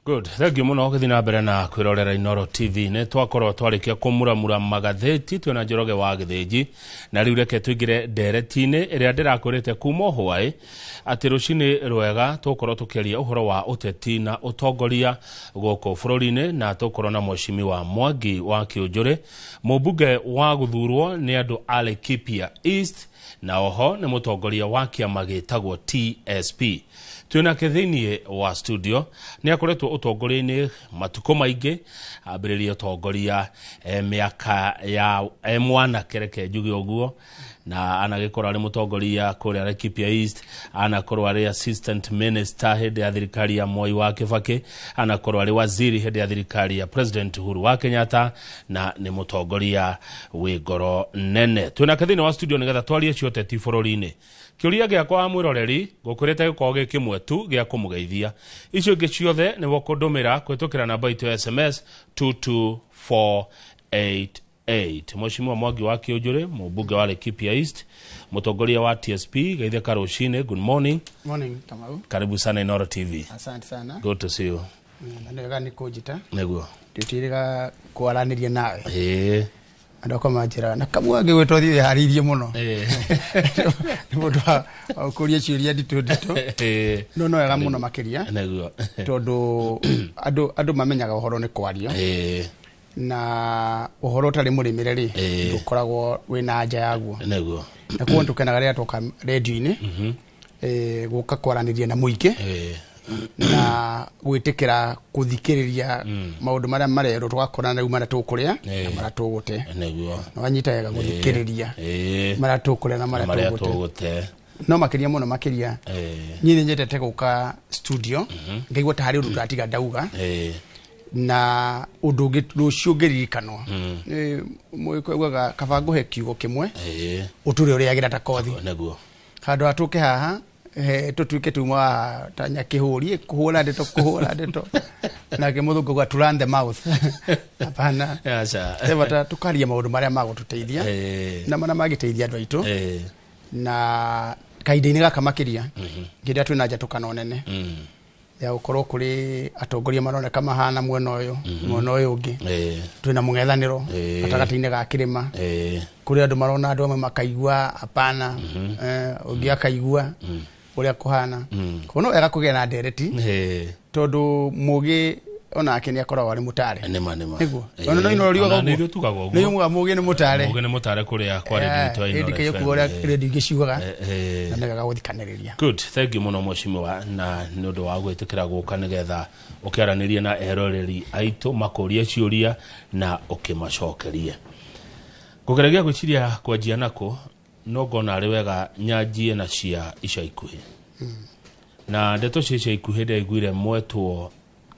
Good, thank you muno gũthiĩ na mbere na kwĩrorera Inooro TV. Nĩ twakorwo twarĩkia kũmuramura magathĩti twĩna Njoroge wa Gĩthĩnji, na rĩu reke tũingĩre ndereti-inĩ ĩrĩa ndĩrakwĩrĩte kuma hwaĩ atĩ rũcinĩ rwega tũgũkorwo tũkĩaria ũhoro wa ũteti na ũtongoria gũkũ bũrũri-inĩ, na tũgũkorwo na Mheshimiwa Mwangi wa Kĩũnjũrĩ, mũmbunge wa gũthurwo nĩ andũ a Laikipia East, na oho nĩ mũtongoria wa kĩama gĩtagwo TSP. Twĩnake thĩinĩ wa studio, nĩ akoretwo ũtongoria-inĩ matukũ maingĩ, ambĩrĩria ũtongoria mĩaka ya mwanake, reke njuge ũguo, na anagĩkorwo arĩ mũtongoria kũrĩa Laikipia East, anakorwo arĩ assistant minister hĩndĩ ya thirikari ya Mwai wa Kibaki, anakorwo arĩ waziri hĩndĩ ya thirikari ya President Uhuru wa Kenyatta, na nĩ mũtongoria wĩ ngoro nene. Twĩnake thĩinĩ wa studio nĩgetha twarie cioteti bũrũri-inĩ. Kĩũria gĩakwa wa mwĩroreri ngũkwĩrĩte gĩkorwo gĩ kĩmwe tu gĩa kũmũgeithia, icio ingĩ ciothe nĩwe kũndũmĩra kũhĩtũkĩra namba itũ ya SMS 22488. Mheshimiwa Mwangi wa Kĩũnjũrĩ, mũmbunge wa Laikipia East, mũtongoria wa TSP, geithĩka rũcinĩ. Good morning. Morning, Kamau. Karibu sana Inooro TV. Asante sana. Good to see you. Na nĩ wega nĩ kũnjĩta. Nĩguo. Ndĩtĩrĩga kwaranĩria nawe. Ĩĩ. Andũ akwa manjĩraga na kamwe angĩgwĩtwo thiĩ wĩharĩirie mũno. Nĩ mũndũ wa kũria ciũria nditũ nditũ. No no wega mũno makĩria. Nĩguo. Tondũ andũ mamenyaga ũhoro nĩ kwario. Na ũhoro ũtarĩ mũrĩmĩre rĩ, ndũkoragwo wĩna anja yaguo. Nĩguo. Na koguo nĩtũkenaga rĩrĩa twoka rendio-inĩ, gũka kwaranĩria na mũingĩ. Na gwĩtĩkĩra gũthikĩrĩria maũndũ marĩa marerwo, tũgakorana rĩu marĩa tũkũrĩa na marĩa tũgũte. Nĩguo. Na wanyita wega gũthikĩrĩria marĩa tũkũrĩa na marĩa marĩa tũgũte. Tũgũte. No makĩria mũno makĩria, niĩ nĩ nyendete gũka studio ngaigua ta harĩ ũndũ ndatiga ndauga, na ũndũ ũngĩ rũciũ ũngĩririkanwo. Mũgĩkũyũ augaga kaba ngũhe kiugo kĩmwe ũtũre ũrĩagĩra ta kothi. Nĩguo. Handũ ha tũke haha tũtuĩke tuma ta nyakĩhũri kũhũra ndeto kũhũra ndeto, nake mũthũngũ auga to run the mouth, hapana. Aca. He bata tũkaria maũndũ marĩa magũtũteithia na marĩa mangĩteithia andũ aitũ, na kahinda-inĩ gaka makĩria hĩndĩ ĩrĩa twĩna njatũkano nene ya gũkorwo kũrĩ atongoria maroneka mahana mwena ũyũ, mwena ũyũ ũngĩ, twĩna mũng'ethanĩro gatagatĩ-inĩ ga kĩrĩma, kũrĩ andũ marona andũ amwe makaigua hapana, ũngĩ akaigua ũrĩa kũhana. Koguo no wega kũgĩa na ndereti, tondũ mũgĩ onake nĩ akoragwo arĩ mũtare. Nĩma nĩma. Nĩguo. Ona no Inooro riugaga Ona nĩ ũguo. ithuĩ tugaga ũguo. Nĩ muga mũgĩ nĩ mũtare. Mũgĩ nĩ mũtare kũrĩa kwa redio itũ ya Inooro Ndikaige FM. kuga ũrĩa redio ingĩ ciugaga, na nĩ wega gũthikanĩrĩria. Good, thank you mũno mheshimiwa, na nĩ ũndũ wa gwĩtĩkĩra gũka nĩgetha ũkĩaranĩrie na eroreri aitũ, makũrie ciũria na ũkĩmacokerie. Ngũgeragia gwĩciria kwanjia nako, no ngona arĩ wega nyanjie na cia ica ikuhĩ. Na ndeto cia ica ikuhĩ ndaiguire mwetwo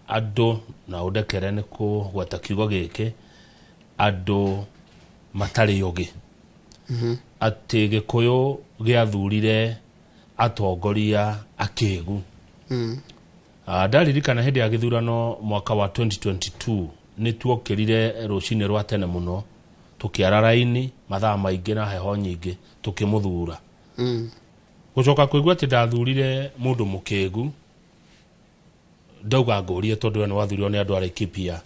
andũ, na ũndekere nĩ kũgweta kiugo gĩkĩ, andũ matarĩ ogĩ, atĩ Gĩkũyũ gĩathurire atongoria akĩgu. Ndaririkana hĩndĩ ya gĩthurano mwaka wa 2022 nĩ tuokĩrire rũcinĩ rwa tene mũno, tũkĩara raini mathaa maingĩ na heho nyingĩ tũkĩmũthura. Gũcoka kũigua atĩ ndathurire mũndũ mũkĩgu, ndauga ngũrie tondũ we nĩ wathurirwo nĩ andũ a Laikipia,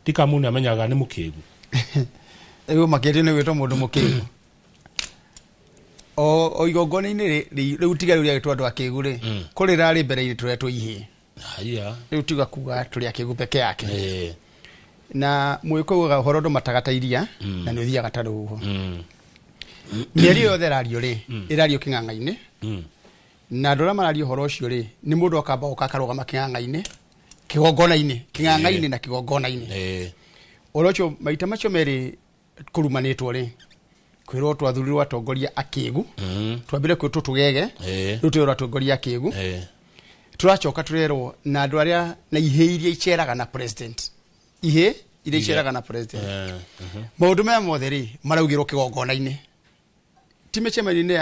ndikamu nĩ amenyaga nĩ mũkĩgu. Rĩu makĩria nĩ gwĩtwo mũndũ mũkĩgu o igongona-inĩ rĩu, tiga rĩu rĩagĩtwo andũ akĩgu rĩ, kũrĩ rarĩ mbere-inĩ tũretwo ihĩĩ. Haya. Rĩu tiga kuga tũrĩ akĩgu peke yake. Na Mũgĩkũyũ ugaga ũhoro ndũmataga ta iria, na nĩ ũthiaga ta rũhuho. Mĩario yothe ĩrario rĩ, ĩrario kĩng'ang'a-inĩ, na andũ arĩa mararia ũhoro ũcio rĩ, nĩ mũndũ akamba gũka akarũgama kĩng'ang'a-inĩ, kĩgongona-inĩ, kĩng'ang'a-inĩ na kĩgongona-inĩ. Ũhoro ũcio maita macio merĩ kũrumanĩtwo rĩ, kwĩrwo twathurirwo atongoria akĩgu, twambire kwĩtwo tũgege, rĩu twĩrwo atongoria akĩgu, tũracoka tũrerwo na andũ arĩa na ihĩ iria iceraga na president, ihĩ iria iceraga na president. Maũndũ maya mothe rĩ, maraugĩrwo kĩgongona-inĩ, ti mĩcemanio-inĩ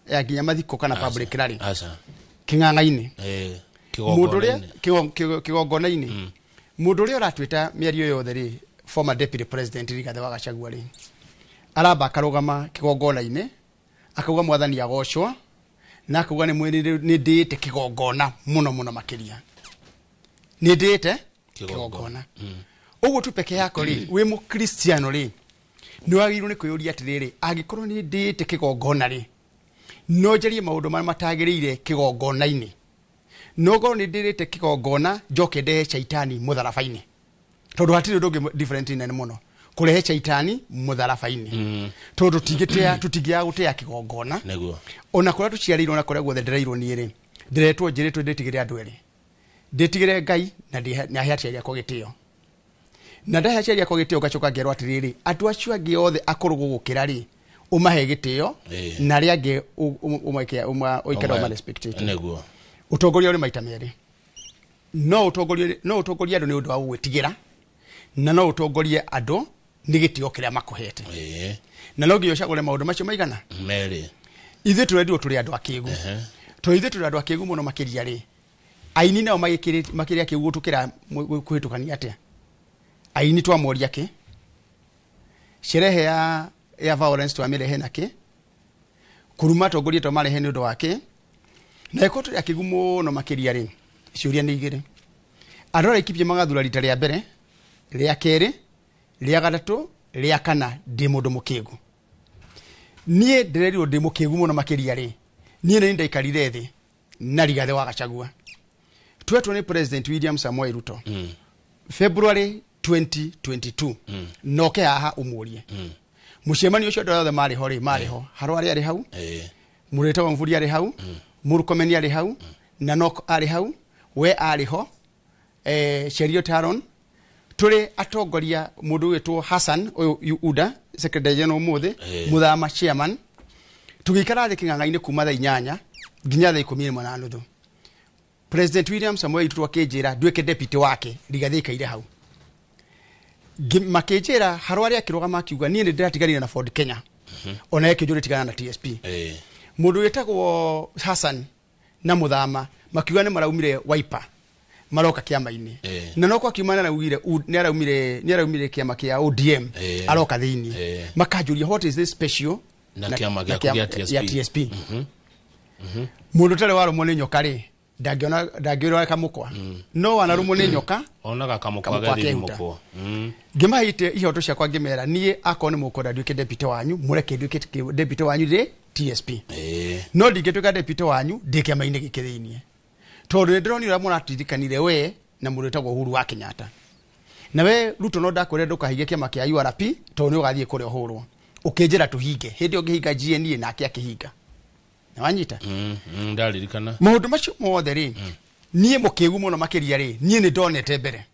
ya nginya mathiko kana public rally. Aca. Kĩng'ang'a-inĩ. Mũndũ ũrĩa Kĩgongona-inĩ. Kĩgongona-inĩ, mũndũ ũrĩa ũratwĩta mĩario yothe rĩ, former deputy president Rigathĩ wa Gachagua rĩ, aramba akarũgama kĩgongona-inĩ akauga mwathani agocwo, na akauga nĩ mwĩrĩ nĩ ndĩĩte kĩgongona mũno mũno makĩria. Nĩ ndĩĩte kĩgongona. Ũguo tu peke yako rĩ, wĩ mũkristiano rĩ, nĩ wagĩrĩirwo nĩ kwĩyũria atĩrĩrĩ, angĩkorwo nĩ ndĩĩte kĩgongona rĩ, no njarie maũndũ marĩa matagĩrĩire kĩgongona-inĩ. No ngorwo nĩ ndĩrĩte kĩgongona njoke ndehe caitani mũtharaba-inĩ, tondũ hatirĩ ũndũ ũngĩ different nene mũno kũrehe caitani mũtharaba-inĩ, tondũ tũtingĩaga gũtĩa kĩgongona. Nĩguo. Ona kũrĩa tũciarĩirwo na kũrĩa guothe ndĩreirwo niĩ rĩ, ndĩretwo njĩrĩtwo ndĩtigĩre andũ erĩ, ndĩtigĩre Ngai na he aciari akwa gĩtĩo. Na ndahe aciari akwa gĩtĩo ngacoka ngerwo atĩrĩrĩ, andũ acio angĩ othe akũrũ gũgũkĩra rĩ, ũmahe gĩtĩo, na arĩa angĩ ũikare ũmarespectĩte. Nĩguo. Ũtongoria ũrĩ maita merĩ. No ũtongorie andũ nĩ ũndũ wa gũgwĩtigĩra, na no ũtongorie andũ nĩ gĩtĩo kĩrĩa makũhete. Na no nginya ũcagũre maũndũ macio maigana? Merĩ. Ithuĩ tũrendirwo tũrĩ andũ akĩgu. Tondũ ithuĩ tũrĩ andũ akĩgu mũno makĩria rĩ, aini nao makĩrĩ akĩgu gũtũkĩra kũhĩtũkania atĩa? Aini twamoria kĩ? Sherehe ya violence twamĩrehe na kĩ? Kũruma atongoria twamarehe nĩ ũndũ wa kĩ? Na ĩkorwo tũrĩ akĩgu mũno makĩria rĩ, ciũria nĩ igĩrĩ. Andũ arĩa Laikipia magathura rita rĩa mbere, rĩa kerĩ, rĩa gatatũ, rĩa kana, ndĩ mũndũ mũkĩgu. Niĩ ndĩrerirwo ndĩ mũkĩgu mũno makĩria rĩ, niĩ nĩ ndaikarire thĩ na Rigathĩ wa Gachagua. Twetwo nĩ President William Samoei Ruto. February 2022. Noke haha ũmũrie. Mũcemanio ũcio andũ othe marĩ ho rĩ, marĩ ho. Harũ arĩa arĩ hau, Mũrĩta wa Mvuri arĩ hau, Murkomen arĩ hau, Nanok arĩ hau, we arĩ ho, Cheruiyot Haron, tũrĩ atongoria mũndũ wĩtwo Hassan ũyũ UDA secretary general ũmũthĩ, Muthama chairman, tũgĩikara thĩ kĩng'ang'a-inĩ kuma thaa 8 nginya thaa 11:30. President William Samoei Ruto akĩnjĩra nduĩke deputy wake, Rigathĩ aikaire hau. Makĩnjĩra Harũ arĩa akĩrũgama akiuga niĩ nĩ ndĩratiganire na Ford Kenya. Ona yake njũrĩ tigana na TSP. Mũndũ wĩtagwo Hassan na Muthama makiuga nĩ maraumire Wiper maroka kĩama-inĩ. Na no kwa kiuma nĩ araumire kĩama kĩa ODM aroka thĩinĩ. Makanjũria what is this special na kĩama gĩaku gĩa TSP. Ya TSP. Mũndũ ũtarĩ warũmwo nĩ nyoka rĩ, ndangĩona kamũkwa. No wanarũmwo nĩ nyoka, onaga kamũkwa kamũkwa gathiĩ kehuta. mũkwa. Ngĩmahe ihoto ciakwa ngĩmera niĩ akorwo nĩ mũkwenda nduĩke deputy wanyu, mũreke nduĩke deputy wanyu rĩ TSP. No ndingĩtuĩka deputy wanyu ndĩ kĩama-inĩ gĩkĩ thĩiniĩ. Tondũ nĩ ndĩronire ũrĩa mũratirikanire we na mũndũ wĩtagwo Uhuru wa Kenyatta. Na we Ruto no ndakwĩrire ndũkahinge kĩama kĩa URP tondũ nĩ ũgathiĩ kũrĩa ũhũrwo. Ũkĩnjĩra tũhinge. Hĩndĩ ĩyo ngĩhinga GNA nake akĩhinga. Na wanyita? Ndaririkana. Maũndũ macio mothe rĩ, niĩ mũkĩgu mũno makĩria rĩ, niĩ nĩ ndonete mbere.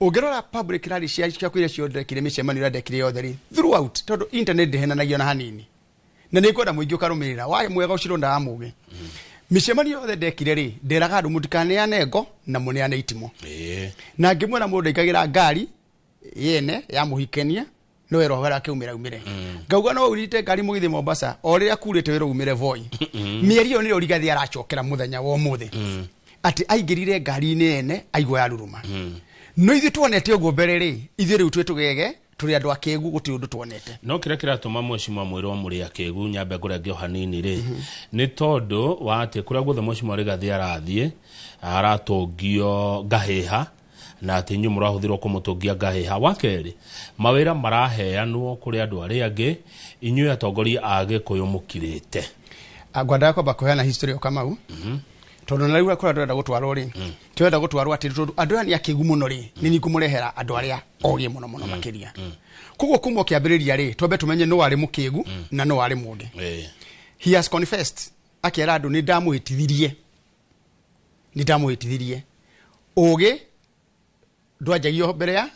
Ũngĩrora public rally ciakwa iria ciothe ndekire, mĩcemanio ĩrĩa ndekire yothe rĩ, throughout, tondũ internet ndĩhenanagia ona hanini. Na nĩ ngwenda mũingĩ ũkarũmĩrĩra, wa mwega ũcio ndondaga mũgĩ. Mĩcemanio yothe ndekire rĩ, nderaga andũ mũtikaneane ngo na mũneane itimũ. Na ngĩmwĩra mũndũ ndaingagĩra ngari yene ya mũhikania, no wĩra ũhoro akĩumĩra umĩre. Ngauga no ũrite ngari mũgĩthiĩ Mombasa, o rĩrĩa kurĩte wĩra umĩre Voi. Mĩeri ĩyo nĩyo Rigathĩ aracokera mũthenya wa ũmũthĩ. Atĩ aingĩrire ngari-inĩ ene aigua yaruruma. No ithuĩ tuonete ũguo mbere rĩ, ithuĩ rĩu twĩ tũgege, tũrĩ andũ akĩgu, gũtirĩ ũndũ tuonete. No kĩrĩa kĩratũma mheshimiwa mwĩrwo mũrĩ akĩgu nyambe ngũrenge o hanini rĩ, nĩ tondũ wa atĩ kũrĩa guothe mheshimiwa Rigathĩ arathiĩ aratũngio ngahĩha, na atĩ inyuĩ mũrahũthĩrwo kũmũtũngia ngahĩha. Wa kerĩ, mawĩra maraheanwo kũrĩ andũ arĩa angĩ, inyuĩ atongoria a Gĩkũyũ mũkirĩte. Ngwendaga kwamba kũheana history o Kamau. Tondũ na rĩu kũrĩa tũrenda gũtwarwo rĩ, tũrenda gũtwarwo atĩ tondũ andũ aya nĩ akĩgu mũno rĩ, nĩ niĩ ngũmũrehera andũ arĩa ogĩ mũno mũno makĩria. Koguo kuma ũkĩambĩrĩria rĩ, twambe tũmenye nũ warĩ mũkĩgu na nũ warĩ mũũgĩ. He has confessed, akera andũ nĩ ndamũhĩtithirie. Nĩ ndamũhĩtithirie. Ũgĩ ndwanjagio mbere ya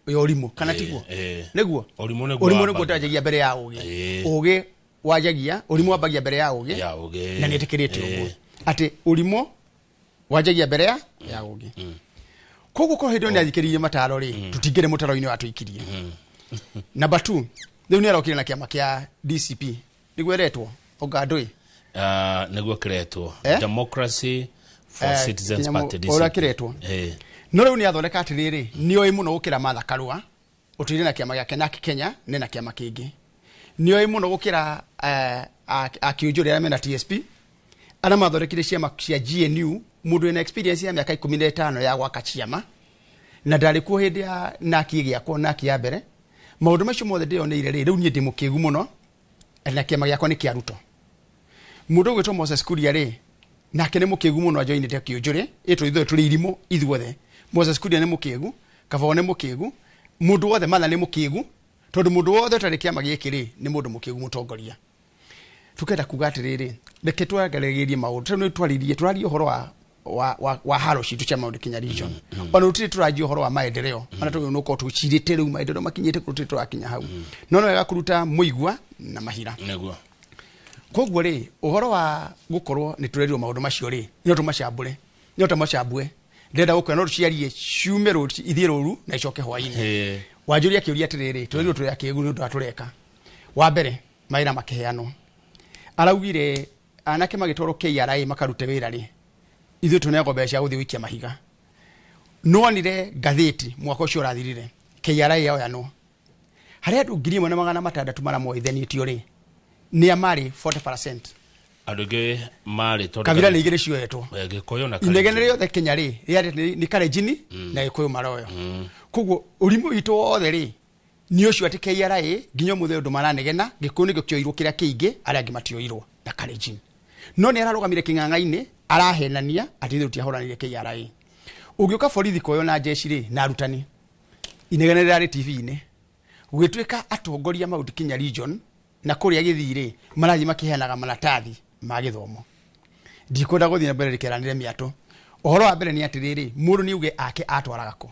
ũrimũ, kana tiguo? Nĩguo? Ũrimũ nĩguo Ũrimũ nĩguo wambagia. ndwanjagia mbere ya ũgĩ. Ũgĩ wanjagia, ũrimũ wambagia mbere ya ũgĩ. Ya ũgĩ. Na nĩetĩkĩrĩte ũguo. Atĩ ũrimũ wanjagia mbere ya ũgĩ. Koguo korwo hĩndĩ ĩyo nĩathikĩrĩirie mataro rĩ, tũtingĩrĩ mũtaro-inĩ wa tũikirie. Number 2, rĩu nĩarokire na kĩama kĩa DCP. Nĩguo ĩretwo, anga ndũĩ? Nĩguo kĩretwo. Democracy for Citizens Party, DCP. Ũrĩa kĩretwo. No rĩu nĩathondeka atĩrĩrĩ, nĩoĩ mũno gũkĩra Martha Karua, ũtũire na kĩama gĩake na Kenya, nĩ na kĩama kĩngĩ. Nĩoĩ mũno gũkĩra akĩũnjũrĩ arĩa mena TSP, arĩa mathondekire ciama cia GNU Mũndũ wĩna experience ya mĩaka 15 ya gwaka ciama na ndarĩ kuo hĩndĩ ya naki gĩakwo naki ya mbere, maũndũ macio mothe ndĩyoneire rĩ, rĩu niĩ ndĩ mũkĩgu mũno na kĩama gĩakwa nĩ kĩa Ruto. Mũndũ ũgwĩtwo Moses Kuria rĩ, nake nĩ mũkĩgu mũno, ajoinĩte kĩũnjũrĩ ĩtũ, ithuĩ tũrĩ irimũ ithuothe. Moses Kuria nĩ mũkĩgu, Kavao nĩ mũkĩgu, mũndũ wothe Martha nĩ mũkĩgu, tondũ mũndũ wothe ũtarĩ kĩama gĩkĩ rĩ, nĩ mũndũ mũkĩgu mũtongoria. Tukenda kuga atĩrĩrĩ, reke twagarĩrie maũndũ tondũ nĩ twaririe, tũraria ũhoro wa haro citũ cia Mount Kenya region, ona tũtirĩ tũranjia ũhoro wa maendeleo, ona tũgĩ nũkorwo tũcirĩte rĩu maendeleo makinyĩte kũu, tũtirĩ tũrakinya hau, no no wega kũruta mũigua na mahira. Koguo rĩ, ũhoro wa gũkorwo nĩ tũrerirwo maũndũ macio rĩ, no tũmacambũre, no tũmacambue. Ndĩrenda gũkwĩra no tũciarie ciume rũci ithiĩ rũru na icoke hwainĩ. Wanjũria kĩũria atĩrĩrĩ, tũrerirwo tũrĩ akĩgu nĩ ũndũ wa tũreka wa mbere mawĩra makĩheanwo, araugire anake magĩtwarwo KRA makarute wĩra rĩ, ithuĩ tũneagwo mbeca cia gũthiĩ gũikia mahiga. Nĩwonire ngathĩti mwaka ũcio ũrathirire KRA yoyanwo harĩ andũ 1600 maramoithanĩtio rĩ, nĩa marĩ 40%. Andũ aingĩ marĩ tondũ kabira nĩ igĩrĩ cioetwo. Gĩkũyũ na inegene Kalenjin. Rĩothe Kenya rĩ, rĩarĩ nĩ Kalenjin na Gĩkũyũ maroyo. Koguo ũrimũ witũ wothe rĩ, nĩ ũcio atĩ KRA nginya ũmũthĩ ũndũ maranegena, Gĩkũyũ nĩkĩo kĩoirwo kĩrĩa kĩingĩ, arĩa angĩ matioirwo na Kalenjin. No nĩ ararũgamire kĩng'ang'a-inĩ arahenania atĩ ithuĩ tũtiahũranire KRA. Ũngĩũka borithi koyo na jeshi rĩ, na arutani, inegene rĩrarĩ TV-inĩ gũgĩtuĩka atongoria Mount Kenya region na kũrĩa gĩthii rĩ, marathiĩ makĩheanaga maratathi ma gĩthomo. Ndikwenda gũthiĩ na mbere rĩkeranĩre mĩatũ. Ũhoro wa mbere nĩ atĩrĩrĩ, mũndũ nĩ auge ake atwaraga kũ.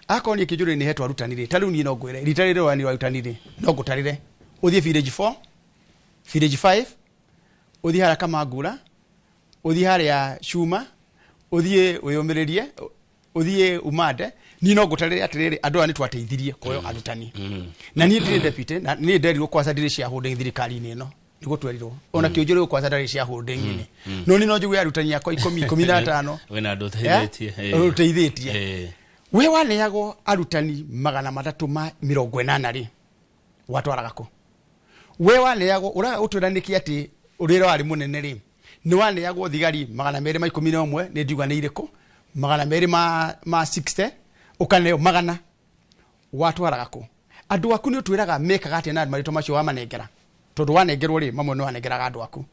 Akorwo niĩ kĩnjũrĩ nĩ hetwo arutani rĩ, ta rĩu niĩ no ngwĩre rita rĩrĩ rĩoyanirwo arutani rĩ, no ngũtarĩre ũthiĩ village 4, village 5, ũthiĩ harĩa Kamangura, ũthiĩ harĩa Cuma, ũthiĩ wĩyũmĩrĩrie, ũthiĩ umande, niĩ no ngũtarĩre atĩrĩrĩ, andũ aya nĩ twateithirie kuoyo arutani. Na niĩ ndirĩ deputy, na niĩ nderirwo kwanza ndirĩ shareholding thirikari-inĩ ĩno, nĩguo twerirwo ona kĩũnjũrĩ kwanza ndarĩ shareholding-inĩ, no niĩ no njigue arutani akwa ikũmi, 15. Wĩna andũ ũteithĩtie. Ũteithĩtie. We waneagwo arutani 380 rĩ, watwaraga kũ? We waneagwo ũraga ũtwĩra nĩkĩ atĩ ũrĩra warĩ mũnene rĩ, nĩ waneagwo thigari 211, nĩ ndiuga nĩ irĩkũ, 200 ma 60, ũkaneo magana, watwaraga kũ? Andũ aku nĩ ũtwĩraga mekaga atĩa na marĩtwa macio wamanengera, tondũ wanengerwo rĩ, mamwe nĩ wanengeraga andũ aku,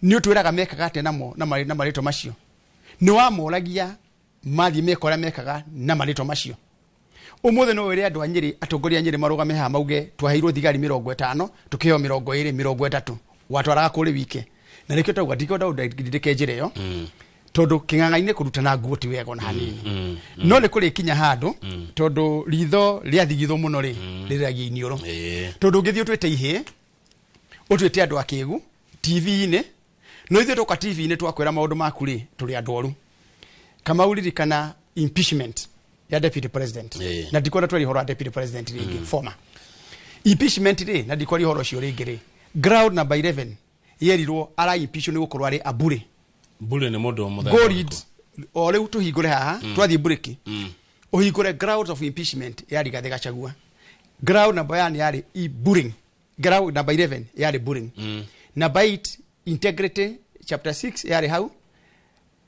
nĩ ũtwĩraga mekaga atĩa namo na marĩtwa macio? Nĩ wamoragia mathiĩ meka ũrĩa mekaga na marĩtwa macio? Ũmũthĩ no wĩre andũ a Nyĩrĩ, atongoria a Nyĩrĩ marũgame haha mauge twaheirwo thigari 50, tũkĩheo 20, 30, watwaraga kũrĩ wike? Na nĩkĩo tauga ndikwenda ũndindĩke njĩra ĩyo, tondũ kĩng'ang'a-inĩ kũrutana nguo ti wega ona hanini, no nĩ kũrĩkinya handũ, tondũ ritho rĩathigithwo mũno rĩ, rĩrĩragia iniũrũ. Tondũ ũngĩthiĩ ũtwĩte ihĩĩ, ũtwĩte andũ akĩgu TV-inĩ, no ithuĩ tũka TV-inĩ twakwĩra maũndũ maku rĩ, tũrĩ andũ oru. Kamau, ririkana impeachment ya deputy president. Na ndikwenda twaria ũhoro wa deputy president rĩngĩ, former impeachment rĩ, na ndikwaria ũhoro ũcio rĩngĩ rĩ, ground number 11 yerirwo ara impeach nĩ gũkorwo arĩ abure. Mbũrĩ nĩ mũndũ mũthemba Go read. ũrĩkũ? O rĩu tũhingũre haha, twathiĩ bureki, ũhingũre grounds of impeachment ya Rigathĩ Gachagua. Ground number 1 yarĩ bullying, ground number 11 yarĩ bullying, number 8 integrity, chapter 6 yarĩ hau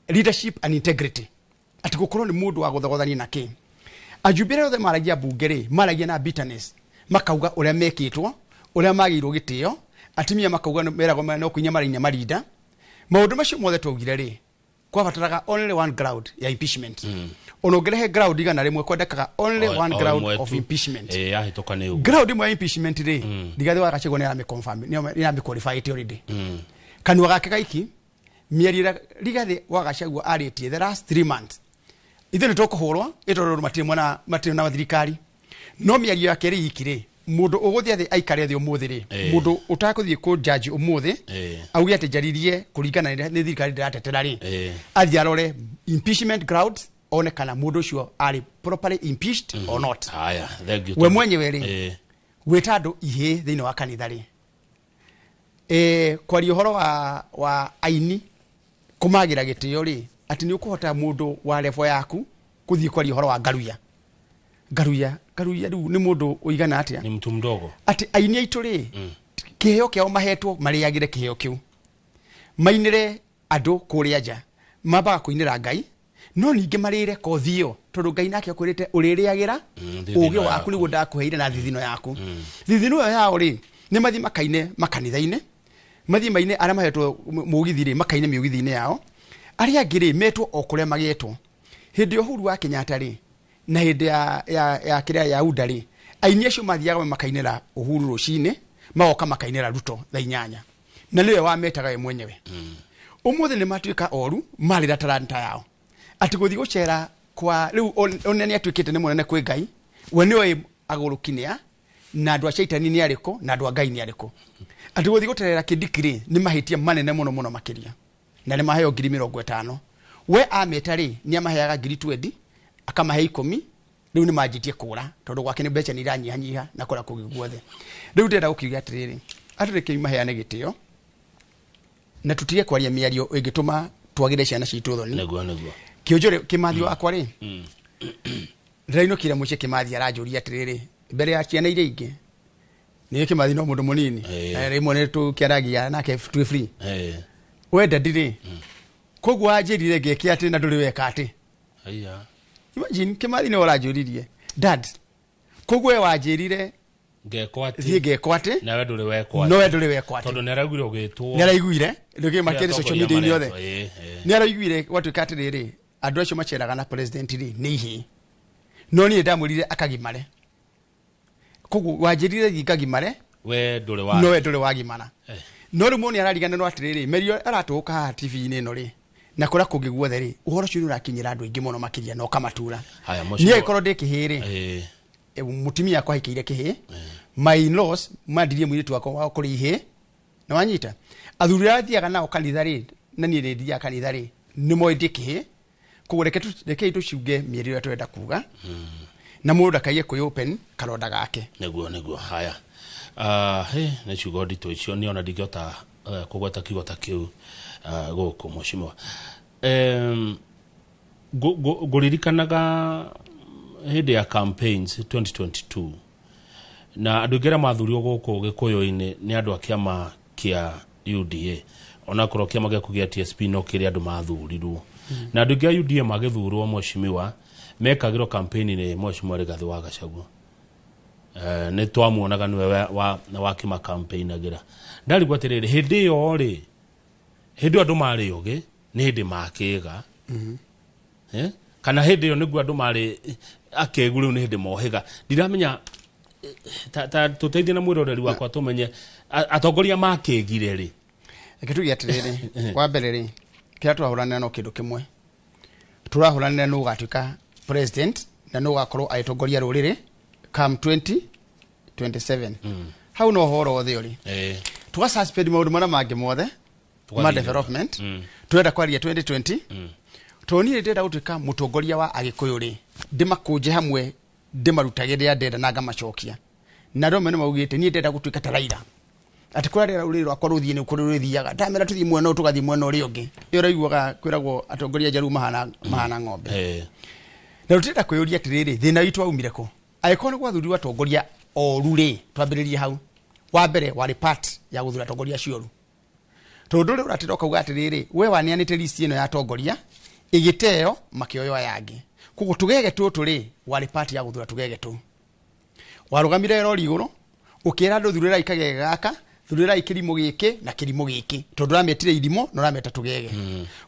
leadership and integrity, atĩ gũkorwo nĩ mũndũ wa gũthogothania na kĩ. Ajumbe arĩa othe maragia mbunge rĩ, maragia na bitterness, makauga ũrĩa mekĩtwo, ũrĩa magĩirwo gĩtĩo, atumia makauga meragwo no kũinya marainya marinda. Maũndũ macio mothe twaugire rĩ, kwabataraga only one ground ya impeachment. Ona ũngĩrehe ground 100, kwendekaga only one o ground ĩmwe of tu. impeachment. Yahĩtũka nĩ ũguo. Ground ĩmwe ya impeachment rĩ, Rigathĩ wa Gachagua nĩ aramĩ-confirm, nĩ aramĩ-qualify already. Kanua gake gaiki mĩario ĩrĩa Rigathĩ wa Gachagua arĩtie the last 3 months, ithuĩ nĩ tũkũhũrwo ĩ tondũ matirĩ mwena, matirĩ na thirikari, no mĩario yake rĩ iki rĩ, mũndũ ũgũthiĩ thĩ aikare thĩ ũmũthĩ rĩ, mũndũ ũtakũthiĩ kũ judge ũmũthĩ auge atĩ njaririe kũringana na nĩ thirikari ndĩratetera rĩ, athiĩ arore impeachment grounds, one kana mũndũ ũcio arĩ properly impeached or not. Haya, thank you. We mwenyewe rĩ, gwĩta andũ ihĩĩ thĩinĩ wa kanitha rĩ, kwaria ũhoro wa aini kũmagĩra gĩtĩo rĩ, atĩ nĩ ũkũhota mũndũ wa level yaku kũthiĩ kwaria ũhoro wa ngaruya, ngaruya, ngaruya, rĩu nĩ mũndũ ũigana atĩa? Ni mtu mdogo. Atĩ aini aitũ rĩ, kĩheo kĩao mahetwo marĩagĩre kĩheo kĩu, mainĩre andũ kũrĩa nja. Mambaga kũinĩra Ngai, no ningĩ marĩre kothi ĩyo, tondũ Ngai nake akwĩrĩte ũrĩrĩagĩra thithino ũgĩ waku yaku. Nĩguo ndakũheire na thithino yaku. Thithino ĩyo yao rĩ, nĩ mathiĩ makaine makanitha-inĩ, mathiĩ maine arĩa mahetwo mũgithi rĩ, makaine mĩũgithi-inĩ yao. Arĩa angĩ rĩ, metwo o kũrĩa magetwo. Hĩndĩ ya Uhuru wa Kenyatta rĩ, na hĩndĩ ya kĩrĩa ya UDA rĩ, aini acio mathiaga makainĩra Uhuru rũcinĩ, magoka makainĩra Ruto thaa 8, na nĩwe wametaga we mwenyewe. Ũmũthĩ nĩ matuĩka oru, marĩra taranta yao atĩ gũthiĩ gũcera kwa rĩu one nĩ atuĩkĩte nĩ mũnene kwĩ Ngai. We nĩoĩ agũrũki nĩa na andũ a caitani nĩ arĩkũ na andũ a Ngai nĩ arĩkũ. Atĩ gũthiĩ gũterera Kindiki rĩ, nĩ mahĩtia manene mũno mũno makĩria, na nĩ maheo 50,000. We ameta rĩ, nĩ amaheaga 20,000, akamahe 10. Rĩu nĩ manjĩtie kũra, tondũ gwake nĩ mbeca nĩ iranyihanyiha na kũrĩa kũngĩ guothe. Rĩu ndĩrenda gũkiuga atĩrĩrĩ, andũ rekei maheane gĩtĩo na tutige kwaria mĩario ĩngĩtũma twagĩre ciana citũ thoni. Nĩguo, nĩguo. Kĩũnjũrĩ Kĩmathi wakwa rĩ, ndĩrainũkire mũciĩ, Kĩmathi aranjũria atĩrĩrĩ mbere ya ciana iria ingĩ. Nĩ Kĩmathi no mũndũ mũnini. Rĩmwe nĩ tũkĩaragia nake twĩ free. We daddy rĩ, koguo wanjĩrire ngeke atĩ na ndũrĩ weka atĩ? Aya. Imagine, Kĩmathi nĩwe ũranjũririe, "Dad, koguo we wanjĩrire ngekwo atĩ thiĩ ngekwo atĩ nawe ndũrĩ wekwo no we ndũrĩ wekwo atĩ?" Tondũ nĩ araiguire ũgĩtwo. Nĩ araiguire rĩngĩ makĩrĩ social media-inĩ yothe. Nĩ araiguire gwatuĩka atĩrĩrĩ, andũ acio maceraga na president rĩ, nĩ ihĩĩ, no niĩ ndamwĩrire akagimare. Koguo wanjĩrire thiĩ ngagimare, we ndũrĩ wa no we ndũrĩ wagimara. No rĩu mũndũ nĩ arariganĩrwo atĩrĩrĩ, mĩario aratũgũka haha TV-inĩ ĩno rĩ, na kũrĩa kũngĩ guothe rĩ, ũhoro ũcio nĩ ũrakinyĩra andũ aingĩ mũno makĩria na ũkamatura. Haya, niĩ mheshimiwa. angĩkorwo ndĩ kĩhĩĩ rĩ, mũtumia akwa ahikĩire kĩhĩĩ, my in-laws mandirie mũirĩtu wakwa wa kũrĩ ihĩĩ, na wanyita athuri arĩa thiaga nao kanitha rĩ, na niĩ nĩ thiaga kanitha rĩ, nĩ moĩ ndĩ kĩhĩĩ. Koguo rekei tũciuge mĩario ĩrĩa tũrenda kuga, na mũndũ ndakaige kwĩ open karonda gake. Nĩguo, nĩguo. Haya. Ah, he nĩ ciugo nditũ icio, niĩ ona ndingĩhota kũgweta kiugo ta kĩu gũkũ, mheshimiwa. Ngũririkanaga hĩndĩ ya campaigns 2022, na andũ aingĩ arĩa mathurirwo gũkũ gĩkũyũ-inĩ nĩ andũ a kĩama kĩa UDA, onakorwo kĩama gĩaku gĩa TSP no kĩrĩ andũ mathurirwo, na andũ aingĩ a UDA magĩthurwo, mheshimiwa, mekagĩrwo campaign nĩ Mheshimiwa Rigathĩ wa Gachagua. Nĩ twamuonaga nĩwe wakĩma campaign-agĩra. Ndarigwo atĩrĩrĩ, hĩndĩ ĩyo rĩ, hĩndĩ ĩyo andũ marĩ ũgĩ, nĩ hĩndĩ makĩga? Eh? Kana hĩndĩ ĩyo nĩguo andũ marĩ akĩgu, rĩu nĩ hĩndĩ mohĩga? Ndiramenya, ta tũteithie na mwĩroreri wakwa tũmenye atongoria makĩgire rĩ. Reke tuge atĩrĩrĩ, wa mbere rĩ, kĩrĩa tũrahũranĩra no kĩndũ kĩmwe tũrahũranĩra, nũ ũgatuĩka president na nũ ũgakorwo agĩtongoria rũrĩrĩ come 2027. Hau no horo othe ũrĩ. Tũga suspend maũndũ marĩa mangĩ mothe Tũgathiĩ ma development. Tũrenda kwaria 2020, tondũ niĩ ndĩrenda gũtuĩka mũtongoria wa Agĩkũyũ rĩ, ndĩmakũnje hamwe, ndĩmarutage rĩrĩa ndenda na ngamacokia. Na andũ amwe nĩ maugĩte niĩ ndĩrenda gũtuĩka ta Raila, atĩ kũrĩa rĩera rũrĩrĩ rwakwa rũthiĩ nĩ kũrĩ rũthiaga, ndamera tũthiĩ mwena ũyũ, tũgathiĩ mwena ũrĩa ũngĩ. Ĩyo ũraiguaga kwĩragwo atongoria njaru mahana ng'ombe. Na tũtirenda kwĩyũria atĩrĩrĩ, thĩna witũ waumire kũ? Angĩkorwo nĩ gwathurirwo atongoria oru rĩ, twambĩrĩrie hau. Wa mbere warĩ part ya gũthura atongoria acio oru, tondũ ndũrĩ ũratĩra ũkauga atĩrĩrĩ, we waneanĩte list ĩno ya atongoria ĩgĩteo, makĩoywo aya angĩ. Koguo tũgege tũtũ rĩ, warĩ part ya gũthura tũgege tũu. Warũgamire rori igũrũ ũkĩra andũ, "Thurĩrai kagege gaka, thurĩrai kĩrimũ gĩkĩ na kĩrimũ gĩkĩ," tondũ ũrametire irimũ na ũrameta tũgege.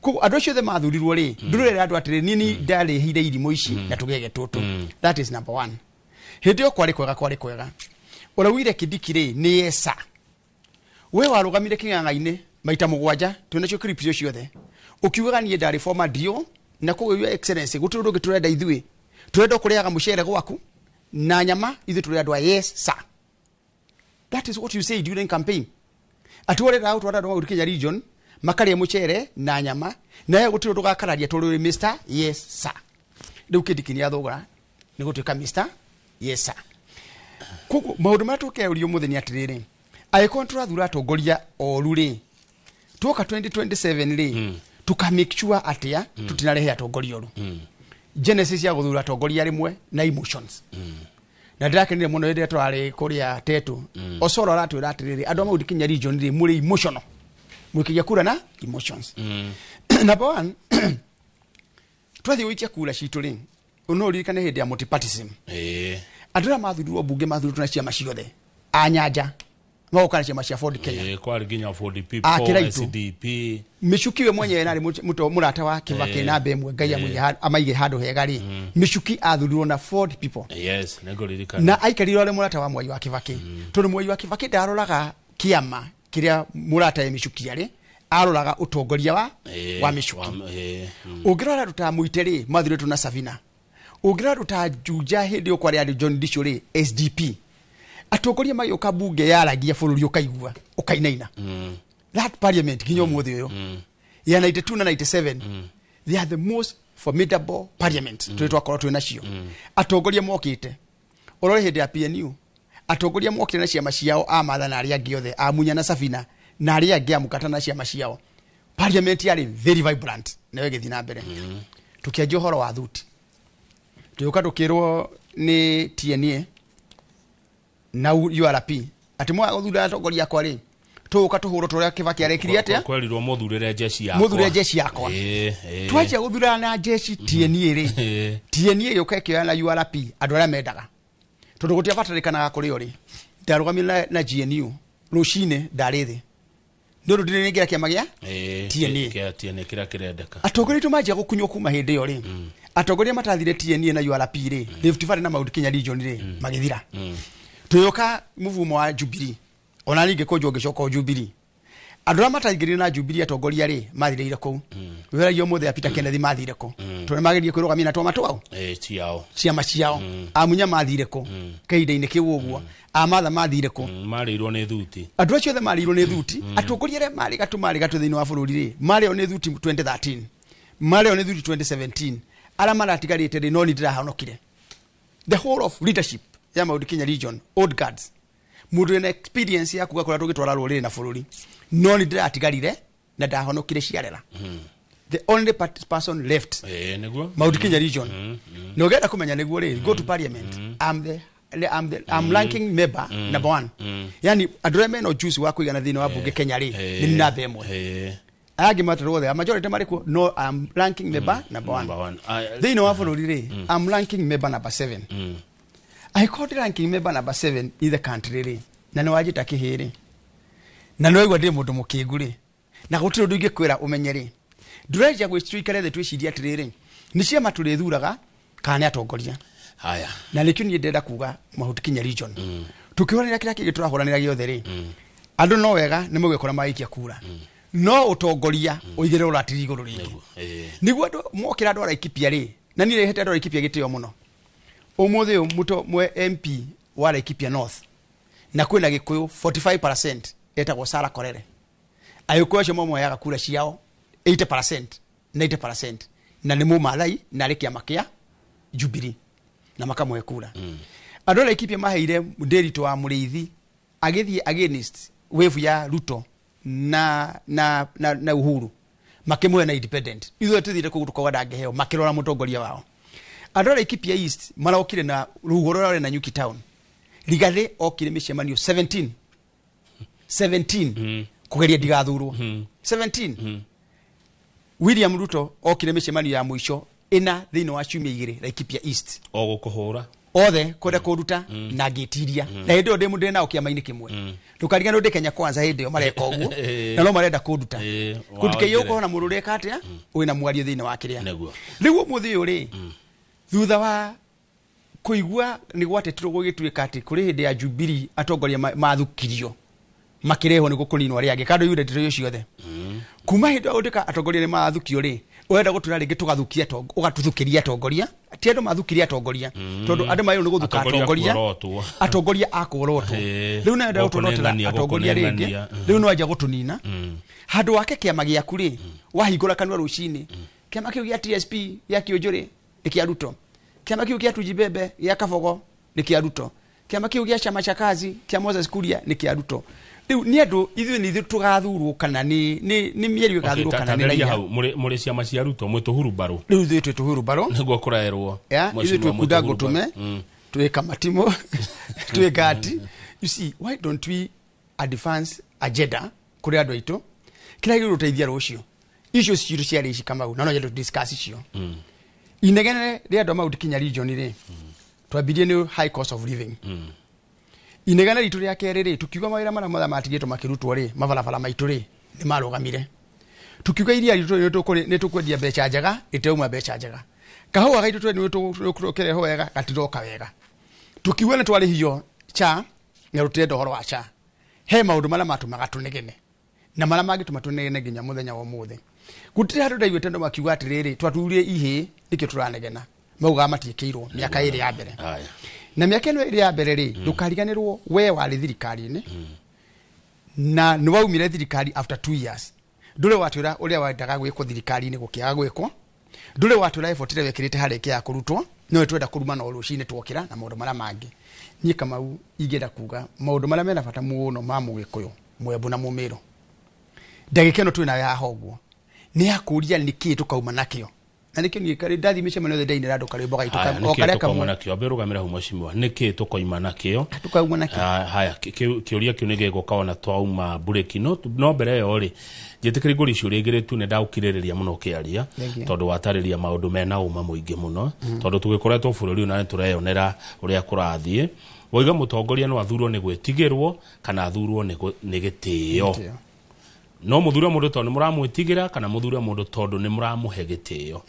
Koguo andũ acio othe mathurirwo rĩ, ndũrĩra andũ atĩrĩ, "Niĩ ni ndarĩhire irimũ ici na tũgege tũtũ." That is number one. Hĩndĩ ĩyo kwarĩ kwega, kwarĩ kwega. Ũraugire Kindiki rĩ, nĩ yesa we warũgamire kĩng'ang'a-inĩ maita 7, twĩnacio clip icio ciothe, ũkiugaga niĩ ndarĩ former DO, na koguo Your Excellency, gũtirĩ ũndũ ũngĩ tũrenda. Ithuĩ tũrenda kũrĩaga mũcere gwaku na nyama. Ithuĩ tũrĩ andũ a yes sir. That is what you say during campaign, atĩ ũrenda gũtwara andũ Mount Kenya region makarĩa mũcere na nyama, nawe gũtirĩ ũndũ ũgakararia tondũ ũrĩ Mr Yes Sir. Rĩu Kindiki nĩ athũgũra nĩ gũtuĩka Mr Yes Sir. Koguo maũndũ marĩa tũkeũria ũmũthĩ nĩ atĩrĩrĩ, angĩkorwo tũrathura atongoria oru rĩ, tuoka 2027 rĩ, tuka make sure atĩa tutinarehe atongoria oru? Genesis ya gũthura atongoria rĩmwe na emotions, na ndĩrakenire mũno hĩndĩ ĩrĩa tũrarĩ kũrĩa Tetu, Osoro aratwĩra atĩrĩrĩ, andũ a Mount Kenya region rĩ, mũrĩ emotional, mũikagia kura na emotions. Number one, twathiĩ gũikia kura citũ rĩ, no ũririkane hĩndĩ ya multipartyism, andũ arĩa mathurirwo mbunge mathurirwo na ciama ciothe, a Nyanja magoka na ciama cia Ford Kenya, Kwarĩ nginya Ford A People, Kĩraitũ. SDP. Michuki we mwenyewe narĩ mũrata wa Kibaki, namba ĩmwe, Ngai amaige handũ hega rĩ, Michuki athurirwo na Ford People. Yes, nĩngũririkana. Na aikarire arĩ mũrata wa Mwai wa Kibaki, tondũ Mwai wa Kibaki ndaroraga kĩama kĩrĩa mũrata ye Michuki arĩ, aroraga ũtongoria wa wa Michuki. Ũngĩrora andũ ta Mũite rĩ, mathurirwo na Sabina. Ũngĩrora andũ ta Juja, hĩndĩ ĩyo kwarĩ andũ John Ndichu rĩ, SDP. Atongoria magĩũka mbunge yaragia bũrũri ũkaigua ũkainaina. That parliament nginya ũmũthĩ ũyũ ya 92 na 97, they are the most formidable parliament tũrĩ twakorwo twĩ nacio. Atongoria mokĩte, ũrore hĩndĩ ya PNU, atongoria mokire na ciama ciao, a Matha na arĩa angĩ othe, a Munya na Sabina na arĩa angĩ, a Mukata na ciama ciao. Parliament yarĩ very vibrant nayo ĩgĩthiĩ na mbere. Tũkĩanjia ũhoro wa thuti, tũgĩũka tũkĩrwo nĩ TNA na URP atĩ mwaga gũthura atongoria akwa rĩ, tũgũka tũhũrwo tũrĩa Kibaki arekire atĩa. Kwerirwo mũthurĩre jeshi yakwa. Mũthure jeshi yakwa. Twanjia gũthurana na jeshi TNA rĩ, TNA ĩgĩũka ĩkĩoya na URP andũ arĩa mendaga, tondũ gũtiabatarĩkanaga kũrĩ o rĩ. Ndarũgamire na GNU rũcinĩ, ndarĩ thĩ nĩ ũndũ ndirĩ nĩngĩra kĩama gĩa TNA. Kĩa TNA kĩrĩa kĩrendeka. Atongoria aitũ manjia gũkunywo kuma hĩndĩ ĩyo rĩ, atongoria matathire TNA na URP rĩ, Rift Valley na Mount Kenya region rĩ, magĩthira. Tũgĩũka mũvumo wa Jubilee, ona ningĩ kũnjwo ngĩcoka o Jubilee, andũ arĩa mataingĩrire na Jubilee atongoria rĩ, mathirĩire kũu. Wĩragia ũmũthĩ ya Peter Kenneth mathire kũ, tondũ nĩmageririe kwĩrũgamia na twama twao, Ciao. Ciama ciao. Amunya mathire kũ kahinda-inĩ kĩu ũguo? Amatha mathire kũ? Marĩirwo nĩ thuti. Andũ acio othe marĩirwo nĩ thuti. Atongoria arĩa marĩ gatũ, marĩ gatũ thĩinĩ wa bũrũri rĩ, marĩo nĩ thuti 2013, marĩo nĩ thuti 2017. Arĩa maratigarĩte rĩ, no ni ndĩrahonokire. The whole of leadership ya Mount Kenya region, old guards, mũndũ wĩna experience ya kuga kũrĩa tũgĩtwara rũrĩrĩ na bũrũri, no ni ndĩratigarire na ndahonokire ciarera, the only person left. Nĩguo. Mount Kenya region, na ũngĩenda kũmenya nĩguo rĩ, go to parliament. I'm ranking member number one, yani andũ arĩa mena ujuzi wa kũigana thĩinĩ wa bunge Kenya rĩ, nĩ namba ĩmwe. Aya angĩ matarwo othe, a majority marĩ kuo, no I'm ranking member number one. Number one. Thĩinĩ wa bũrũri rĩ, I'm ranking member number seven. Angĩkorwo ndĩ ranking member number seven in the country rĩ, na nĩ wanjĩta kĩhĩ rĩ, na nĩ waigua ndĩ mũndũ mũkĩngu rĩ, na gũtirĩ ũndũ ingĩkwĩra ũmenye rĩ, ndũrenjia gwĩtuikare thĩ twĩcirie atĩrĩrĩ, nĩ ciama tũrĩthuraga kana nĩ atongoria? Haya. Na nĩkĩo niĩ ndĩrenda kuga Mount Kenya region, tũkĩhũranĩra kĩrĩa kĩngĩ tũrahũranĩra gĩothe rĩ, andũ no wega nĩ mũgĩkora magĩikia kura, no ũtongoria ũigĩrĩre ũratiri igũrũ rĩngĩ, nĩguo andũ mokĩra andũ a Laikipia rĩ. Na niĩ rehete andũ a Laikipia gĩtĩo mũno. Ũmũthĩ ũyũ mũto mwe MP wa Laikipia North, na kwĩna Gĩkũyũ 45%, etagwo Sara Korere. Agĩkũyũ acio mamoyaga kura ciao 80%, 90%, na nĩ Mũmathai na arĩ kĩama kĩa Jubilee, na makamũhe kura. Andũ a Laikipia maheire Ndĩritũ wa Mũrĩithi agĩthiĩ against wave ya Ruto na Uhuru, makĩmũhe na independent. Ithuĩ tũthire kũu tũkauga ndangĩheo, makĩrora mũtongoria wao. Andũ a Laikipia East marokire na rũhuho rũrĩa rũrĩ na Nyuki Town. Rigathĩ okire mĩcemanio 17 17 kũgeria ndigathurwo 17. William Ruto okire mĩcemanio ya mũico ĩna thĩinĩ wa ciumia 2 Laikipia East. O gũkũhũra. Othe kwenda kũruta na ngĩtiria, na hĩndĩ ĩyo ndĩ ndĩ nao kĩama-inĩ kĩmwe. Ndũkariganĩrwo ndĩ Kenya Kwanza hĩndĩ ĩyo mareka ũguo, na no marenda kũnduta. Kũndikĩia Waongere. ũkorwo na mũndũ ũreka atĩa wĩna mwario thĩinĩ wa kĩrĩa. Nĩguo. Rĩu ũmũthĩ ũyũ rĩ, thutha wa kũigua nĩ gwatetirwo gũgĩtuĩka atĩ kũrĩ hĩndĩ ya Jubilee atongoria mathukirio makĩrehwo nĩguo kũninwo arĩa angĩ, kando yure ndeto icio ciothe kuma hĩndĩ ĩyo gũtuĩka atongoria nĩ marathukio rĩ, ũrenda gũtwĩra rĩngĩ tũgathukia ũgatũthukĩria atongoria? Ti andũ mathukirie atongoria, tondũ andũ magĩrĩirwo nĩ gũthuka Atongoria atongoria. kuorotwo. Atongoria a kuorotwo. Rĩu nawe ndĩra gũtũrotera Gũkũnengania, atongoria rĩngĩ. gũkũnengania. Rĩu no anjia gũtũnina handũ wake kĩama gĩaku rĩ, wahingũra kanua rũcinĩ, kĩama kĩu gĩa TSP gĩa Kĩũnjũrĩ nĩ kĩa Ruto, kĩama kĩu kĩa Tujibembe gĩa Kabogo nĩ kĩa Ruto, kĩama kĩu gĩa Chama cha Kazi kĩa Moses Kuria nĩ kĩa Ruto. Rĩu nĩ andũ ithuĩ nĩ ithuĩ tũgathurwo kana nĩ mĩario ĩgathurwo kana nĩ Tatheria raia? hau mũrĩ ciama cia Ruto mwĩ tũhurumbarũ. Rĩu ithuĩ twĩ tũhurumbarũ. Nĩguo kũraerwo. Ya ithuĩ Mheshimiwa twĩ kunda mwĩ ngũtũme, twĩ kamatimo, twĩ ngati. You see, why don't we advance agenda kũrĩ andũ aitũ kĩrĩa gĩgũteithia rũciũ? Icio citũ ciarĩ ici Kamau, na no nyende discuss icio. Inegene rĩa andũ a Mount Kenya region rĩ, twambirie nĩ high cost of living. Inegene ritũ rĩa kerĩ rĩ, tukiuga mawĩra marĩa mothe matigĩtwo makĩrutwo rĩ, mabarabara maitũ rĩ, nĩ marũgamire. Tukiuga iria ritũ nĩ tũkwendia mbeca njega, rĩtirauma mbeca njega. Kahũa gaitũ twe nĩ tũkĩrehwo wega, gatiroka wega. Tukiuga nĩ twarĩhio cha na rũtirenda ũhoro wa cha. He maũndũ marĩa matũmaga tũnegene na marĩa mangĩtũma tũnegene nginya mũthenya wa ũmũthĩ. Gũtirĩ handũ ndaiguĩte andũ makiuga atĩrĩrĩ, twathurie ihĩĩ nĩkĩo tũranegena. Maugaga matiĩkĩirwo mĩaka ĩrĩ ya mbere. Na mĩaka ĩno ĩrĩ ya mbere rĩ, ndũkariganĩrwo we warĩ thirikari-inĩ na nĩ waumire thirikari after 2 years. Ndũrĩ watwĩra ũrĩa wendaga gwĩkwo thirikari-inĩ gũkĩaga gwĩkwo. Ndũrĩ watwĩra effort ĩrĩa wekĩrĩte harĩa ĩkĩaga kũrutwo. No twenda kũruma no rũcinĩ twokĩra na maũndũ marĩa mangĩ. Niĩ Kamau ingĩenda kuga maũndũ marĩa mena bata mũno ma Mũgĩkũyũ, Mwembu na Mũmĩrũ. Ndagĩka ĩno twĩ nayo haha ũguo nĩ ya kũũria nĩkĩĩ tũkauma nakĩo. Na nĩkĩo niĩ karĩ ndathiĩ mĩcemanio yothe ndainĩra andũ karwĩmbo gaitũ o karĩa kamwe. Nakĩo ambe rũgamĩra hau mheshimiwa, nĩkĩĩ tũkoima nakĩo? Tũkauma nakĩo. Haya, kĩũria kĩu nĩ gĩgũka ona twauma mburĩki. No mbere ĩyo rĩ, njĩtĩkĩri ngũri ciũria igĩrĩ tu, nĩ ndagũkirĩrĩria mũno ũkĩaria tondũ watarĩria maũndũ mena ũma mũingĩ mũno, tondũ tũgĩkoretwo bũrũri ũyũ na nĩ tũreyonera ũrĩa kũrathiĩ. Waiga mũtongoria no athurwo nĩ gwĩtigĩrwo kana athurwo nĩ gĩtĩo. No mũthure mũndũ tondũ nĩ mũramwĩtigĩra kana mũthure mũndũ tondũ nĩ mũramũhe gĩtĩo.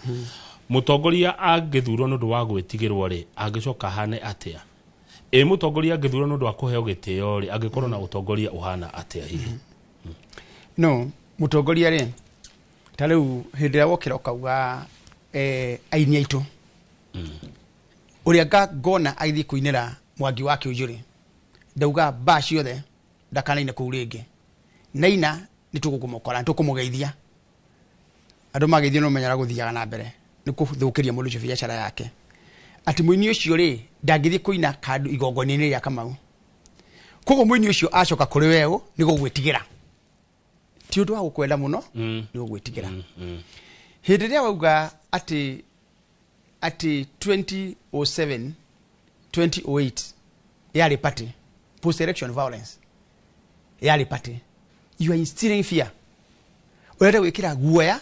Mũtongoria angĩthurwo nĩ ũndũ wa gwĩtigĩrwo rĩ, angĩcoka ahane atĩa? Ĩ mũtongoria angĩthurwo nĩ ũndũ wa kũheo gĩtĩo rĩ, angĩkorwo na ũtongoria ũhana atĩa hihi? No, mũtongoria rĩ, ta rĩu hĩndĩ ĩrĩa wokĩra ũkauga aini aitũ ũrĩa ngona agĩthiĩ kũinĩra Mwangi wa Kĩũnjũ rĩ, ndauga mbaa ciothe ndakanaine kũu rĩngĩ. Naina nĩ tũgũkũmũkora, nĩ tũkũmũgeithia. Andũ mageithio no menyera gũthiaga na mbere nĩ kũthũkĩria mũndũ ũcio biacara yake. Atĩ mũini ũcio rĩ, ndangĩthiĩ kũina kandũ igongona-inĩ rĩa Kamau. Koguo mũini ũcio acoka kũrĩ weũ nĩ gũgwĩtigĩra. Ti ũndũ wa gũkwenda mũno, nĩ gũgwĩtigĩra. Hĩndĩ ĩrĩa wauga atĩ 2007 2008 yarĩ party, post election violence yarĩ party, you are instilling fear. Ũrenda gwĩkĩra guoya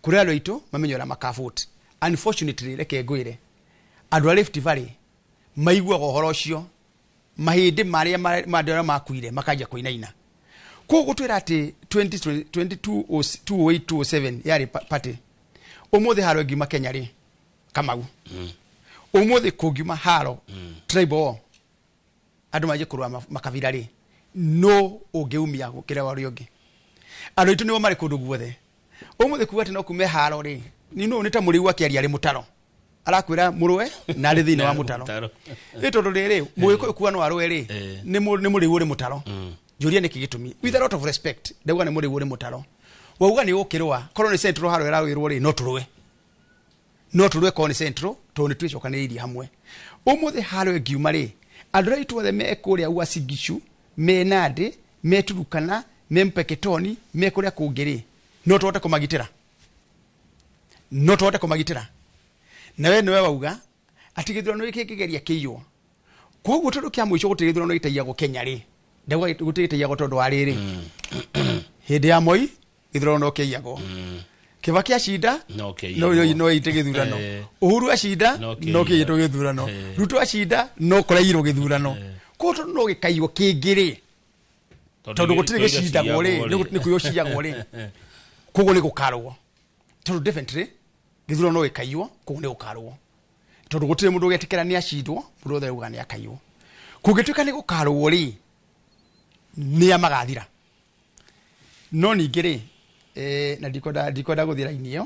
kũrĩ andũ aitũ mamenye ũrĩa makavote. Unfortunately, reke ngwĩre, andũ a Rift Valley maiguaga ũhoro ũcio, mahĩndĩ marĩa ma andũ arĩa makuire makanjia kũinaina. Koguo gũtwĩra atĩ 2008 2007 yarĩ party. Ũmũthĩ haro ĩngiuma Kenya rĩ, Kamau. Ũmũthĩ kũngiuma haro tribal war, andũ manjie kũrũa makabira rĩ, no ũngĩumia gũkĩra ũrĩa ũngĩ. Andũ aitũ nĩo marĩ kũndũ guothe. Ũmũthĩ kuga atĩ no kume haro rĩ, nĩ ta mũrĩu akĩaria arĩ mũtaro. Arakwĩra mũrũe na arĩ thĩinĩ wa mũtaro. Ĩ tondũ rĩrĩ, Mũgĩkũyũ kuga no arũe rĩ, nĩ mũrĩu ũrĩ mũtaro. Njũria nĩkĩ gĩtũmi. With a lot of respect, ndauga nĩ mũrĩu ũrĩ mũtaro. Wauga nĩ ũgũkĩrũa, korwo nĩ Central haro ĩrawĩrwo rĩ, no tũrũe. No tũrũe korwo nĩ Central, tondũ nĩ twĩcokanĩrĩirie hamwe. Ũmũthĩ haro ĩngiuma rĩ, andũ arĩa aitũ othe me kũrĩa Uasin Gishu, me Nandi, me Turukana, me Mpeketoni, me kũrĩa kũngĩ rĩ, no tũhote kũmagitĩra. No tũhote kũmagitĩra. Na we nĩwe wauga atĩ gĩthurano gĩkĩ kĩgeria kĩiywo. Koguo tondũ kĩa mũico gũtirĩ gĩthurano gĩtaiyagwo Kenya rĩ, ndauga gũtirĩ gĩtaiyagwo tondũ wa rĩrĩ. Hĩndĩ ya Moi gĩthurano no kĩaiyagwo. Kibaki acinda no kĩaiyagwo. No ite gĩthurano. Uhuru acinda no kĩaiyĩtwo gĩthurano. Ruto acinda no kũraiyirwo gĩthurano. Koguo tondũ no gĩkaiywo kĩngĩ rĩ, tondũ gũtirĩ gĩcindagwo rĩ, nĩ kũiywo ciyagwo rĩ, koguo nĩ gũkarũo. Tondũ definitely gĩthurano no gĩkaiywo, koguo nĩ gũkarũo. Tondũ gũtirĩ mũndũ ũgetĩkĩra nĩ acindwo, mũndũ wothe auga nĩ akaiywo. Kũngĩtuĩka nĩ gũkarũo rĩ, nĩa magathira. No ningĩ rĩ, na ndikwenda gũthiĩ raini ĩyo,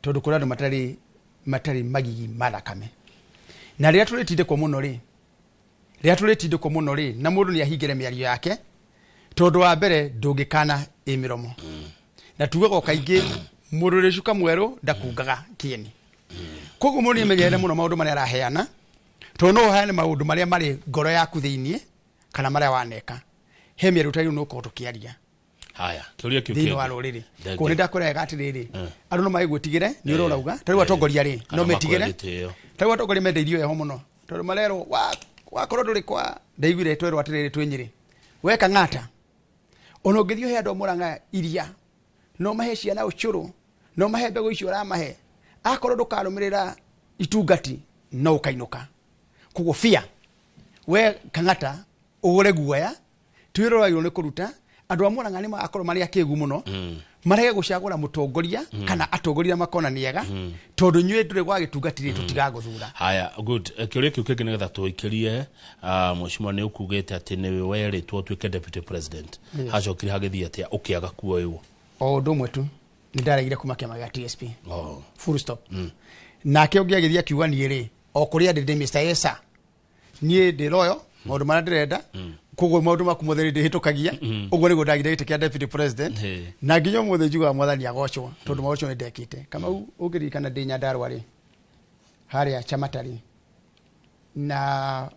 tondũ kũrĩ andũ matarĩ magigi ma thakame. Na rĩrĩa tũrĩtindĩkwo mũno rĩ, rĩrĩa tũrĩtindĩkwo mũno rĩ, na mũndũ nĩ ahingĩre mĩario yake, tondũ wa mbere ndũngĩkana ĩ mĩromo. Na tugaga o kaingĩ mũndũ ũrĩ cuka mwerũ ndakungaga kĩeni. Koguo mũndũ nĩamenyerere mũno maũndũ marĩa araheana, tondũ no ũheane maũndũ marĩa marĩ ngoro yaku thĩiniĩ kana marĩa waneka. He mĩario ta rĩu no ũkorwo tũkĩaria. Haya, kĩũria kĩu thĩinĩ wa rũrĩrĩ. Koguo nĩ ndakwĩra wega atĩrĩrĩ, andũ no magĩgwĩtigĩre nĩ ũrĩa ũrauga. Ta rĩu atongoria rĩ, no metigĩre. Ta rĩu atongoria mendeirio heho mũno, tondũ marerwo wakorwo ndũrĩ kwa, ndaiguire twerwo atĩrĩrĩ twĩ Nyĩrĩ, weka ng'ata, ona ũngĩthiĩ ũhe andũ a Mũrang'a iria No mahe ciana ũcũrũ, no mahe mbegũ icio ũramahe. Akorwo ndũkarũmĩrĩra itungati no ũkainũka. Koguo fear we Kang'ata ũgũre guoya twĩroragĩrwo nĩ kũruta andũ a Murang'a nĩ magakorwo marĩ akĩgu mũno, marege gũcagũra mũtongoria kana atongoria makona nĩ ega, tondũ inyuĩ ndũrĩ gwa gĩtungatĩri tũtigagũthura. Haya, good. Kĩũria kĩu kĩngĩ nĩgetha tũikĩrie, mheshimiwa, nĩ ũkugĩte atĩ nĩ werĩtwo ũtuĩke deputy president. Hacokire hagĩthiĩ atĩa ũkĩaga kuoywo? O ũndũ ũmwe tu, nĩ ndaregire kuma kĩama gĩa TSP. Oh. Full stop. Nake ũngĩ agĩthiĩ akiuga niĩ rĩ, o kũrĩa ndĩ ndĩ Mr. Esa, niĩ ndĩ loyo maũndũ marĩa ndĩrenda, koguo maũndũ maku mothe ndĩhĩtũkagia. Ũguo nĩguo ndagire gĩtĩ kĩa deputy president. Na nginya ũmũthĩ njugaga mwathani agocwo tondũ maũndũ ũcio nĩ ndekĩte. Kamau, ũngĩririkana ndĩ Nyandarua rĩ, harĩa Chamata rĩ, na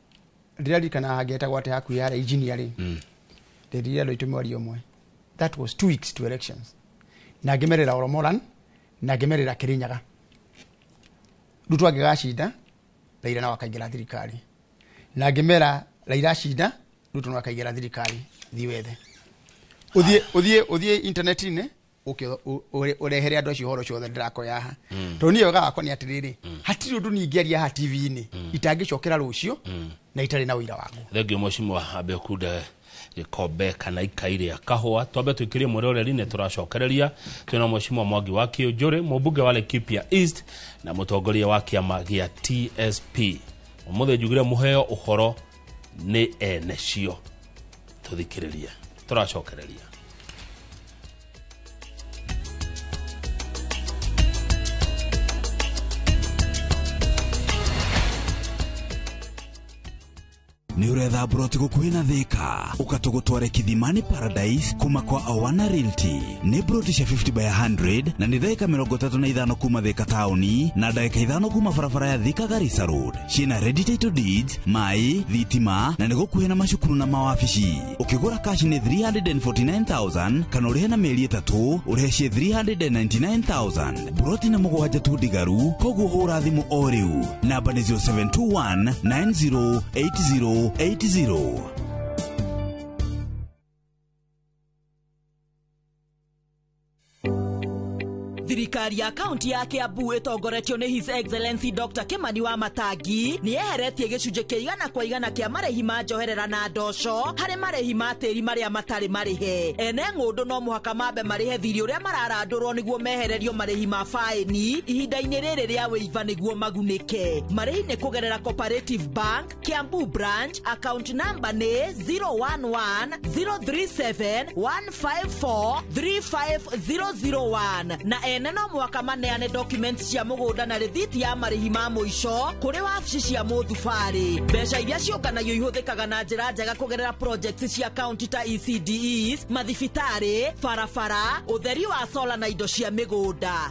ndĩraririkana hangĩetagwo atĩ hakuhĩ harĩa engineer rĩ, nderire andũ aitũ mweri ũmwe, that was 2 weeks to elections, na ngĩmerĩra Oromoran na ngĩmerĩra Kirinyaga Ruto angĩgacinda, Raila no akaingĩra thirikari, na ngĩmera Raila acinda, Ruto no akaingĩra thirikari. Thiĩ wethe, ũthiĩ internet-inĩ, ũke ũrehere andũ acio ũhoro ũcio wothe ndĩrakoya haha, tondũ niĩ wega wakwa nĩ atĩrĩrĩ, hatirĩ ũndũ niĩ ingĩaria haha TV-inĩ itangĩcokera rũciũ na itarĩ na ũira waguo. Thengio, mheshimiwa. Ambe ũkunde gĩkombe kana ikai rĩa kahũa, twambe tũikĩrie mwĩroreri. Nĩ tũracokereria twĩna mheshimiwa Mwangi wa Kĩũnjũrĩ, mũmbunge wa Laikipia East na mũtongoria wa kĩama gĩa TSP. Ũmũthĩ njugire mũheo ũhoro nĩ ene cio. Tũthikĩrĩrie, tũracokereria. Nĩ ũretha mburoti gũkuhĩ na Thika? Ũka tũgũtware Kithimani Paradise kuma kwa Awana Realty. Nĩ mburoti cia 50 by 100 na nĩ ndagĩka 35 kuma Thika taũni na ndagĩka 5 kuma barabara ya Thika Garissa Road. Ciĩna ready title deeds, maĩ, thitima na nĩ gũkuhĩ na macukuru na mawabici. Ũkĩgũra cash nĩ 349,000 kana ũrĩhe na mĩeri 3 ũrĩhe ciĩ 399,000. Mburoti nĩ 7 tu ndigaru, koguo hũra thimũ o rĩu. Namba nĩ 0721 908080. Thirikari ya kaunti ya Kiambu ĩtongoretio nĩ His Excellency Dr. Kimani wa Matangi nĩ yeheretie gĩcunjĩ kĩa 100% kĩa marĩhi ma njoherera na ndoco harĩ marĩhi ma tĩri marĩa matarĩ marĩhe. Ene ng'ũndũ no mũhaka mambe marĩhe thirĩ ũrĩa mararandũrwo nĩguo mehererio marĩhi ma faĩni ihinda-inĩ rĩrĩ rĩa wĩiva nĩguo magunĩke. Marĩhi nĩ kũgerera Cooperative Bank Kiambu branch, account number nĩ 011 037 154 35001, na ene no mũhaka maneane documents cia mũgũnda na rĩthiti ya marĩhi ma mũico kũrĩ wabici cia mũthubarĩ. Mbeca iria ciũnganagio ihũthĩkaga na njĩra njega kũgerera projects cia county ta ECDEs, mathibitarĩ, barabara, ũtheri wa sola na indo cia mĩgũnda.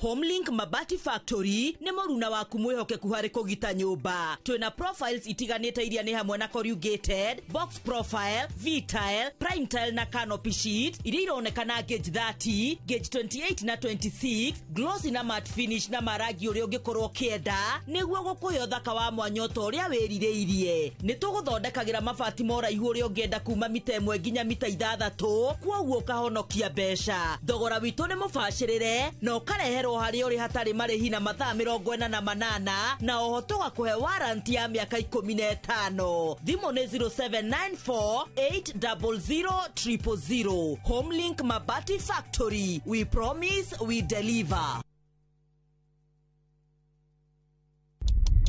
Homelink Mabati Factory nĩ mũruna waku mwĩhokeku harĩ kũgita nyũmba. Twĩna profiles itiganĩte iria nĩ hamwe na corrugated, box profile, V-tile, prime tile na canopy sheet iria ironekana gauge 30, gauge 28 na 26, glossy na matte finish na marangi ũrĩa ũngĩkorwo ũkĩenda nĩguo gũkũhe ũthaka wa mwanya ta ũrĩa wĩrirĩirie. Nĩ tũgũthondekagĩra mabati ma ũraihu ũrĩa ũngĩenda kuma mita 1 nginya mita 6, kwoguo ũkahonokia mbeca. Thogora witũ nĩ mũbacĩrĩre na ũkareherwo harĩa ũrĩ hatarĩ marĩhi na mathaa 48, na oho tũgakũhe warranty ya mĩaka 15. Thimũ nĩ 0794 800 000. Homelink Mabati Factory, we promise, we deliver.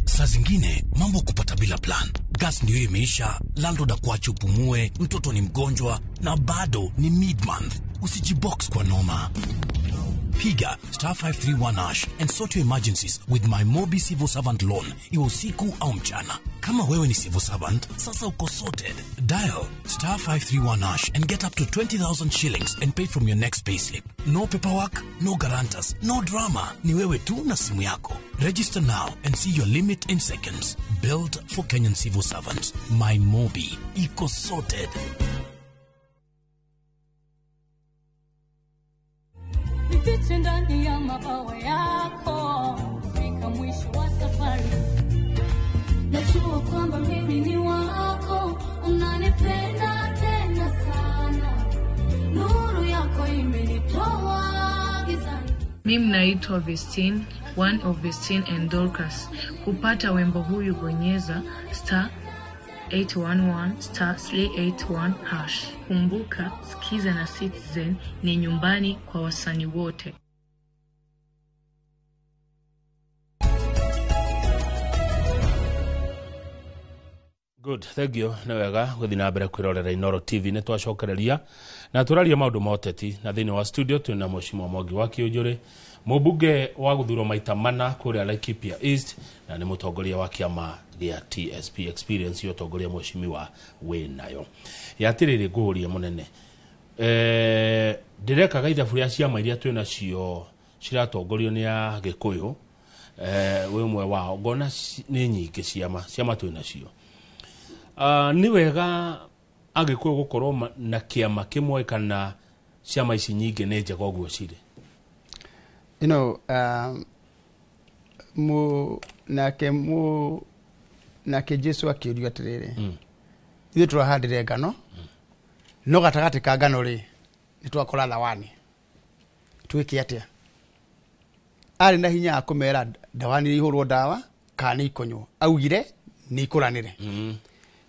Saa zingine mambo kupata bila plan. Gas ndio imeisha, landlord akuache upumue, mtoto ni mgonjwa na bado ni mid-month. Usijibox kwa noma. Piga star 531 hash and sort your emergencies with my Mobi Civil Servant Loan, iwe usiku au mchana. Kama wewe ni civil servant, sasa uko sorted. Dial star 531 hash and get up to 20,000 shillings and pay from your next payslip. No paperwork, no guarantors, no drama. Ni wewe tu na simu yako. Register now and see your limit in seconds. Built for Kenyan civil servants. My Mobi. Iko sorted. Nifiche ndani ya mabawa yako fika mwisho wa safari. Najua kwamba mimi ni wako, unanipenda tena sana. Mimi naitwa Vestine, one of Vestine and Dorcas. Kupata wimbo huyu bonyeza star 811 star 381 hash. Kumbuka, Skiza na Citizen ni nyumbani kwa wasanii wote. Good, thank you. Nĩ wega gũthiĩ na mbere kwĩrorera Inooro TV. Nĩ twacokereria na tũraria maũndũ ma ũteti, na thĩinĩ wa studio twĩna Mheshimiwa Mwangi wa Kĩũnjũrĩ, mũmbunge wa gũthurwo maita mana kũrĩa Laikipia East, na nĩ mũtongoria wa kĩama gĩa TSP. Experience ya ũtongoria mheshimiwa wĩ nayo. Ya atĩrĩrĩ, ngũũrie mũnene, ndĩrekaga ithabu rĩa ciama iria twĩ nacio ciratongorio nĩ Agĩkũyũ, wĩ ũmwe wao, ngona nĩ nyingĩ ciama twĩ nacio. Nĩ wega Agĩkũyũ gũkorwo na kĩama kĩmwe kana ciama ici nyingĩ nĩ njega ũguo cirĩ? You know, nake Jesu akĩũrio atĩrĩrĩ, ithuĩ tũrahandire ngano, no gatagatĩ ka ngano rĩ nĩ twakora thawani, twĩke atĩa? Arĩ na hinya wa kũmera ndawani ihũrwo ndawa kana nĩ ikonywo, augire nĩ ikũranĩre.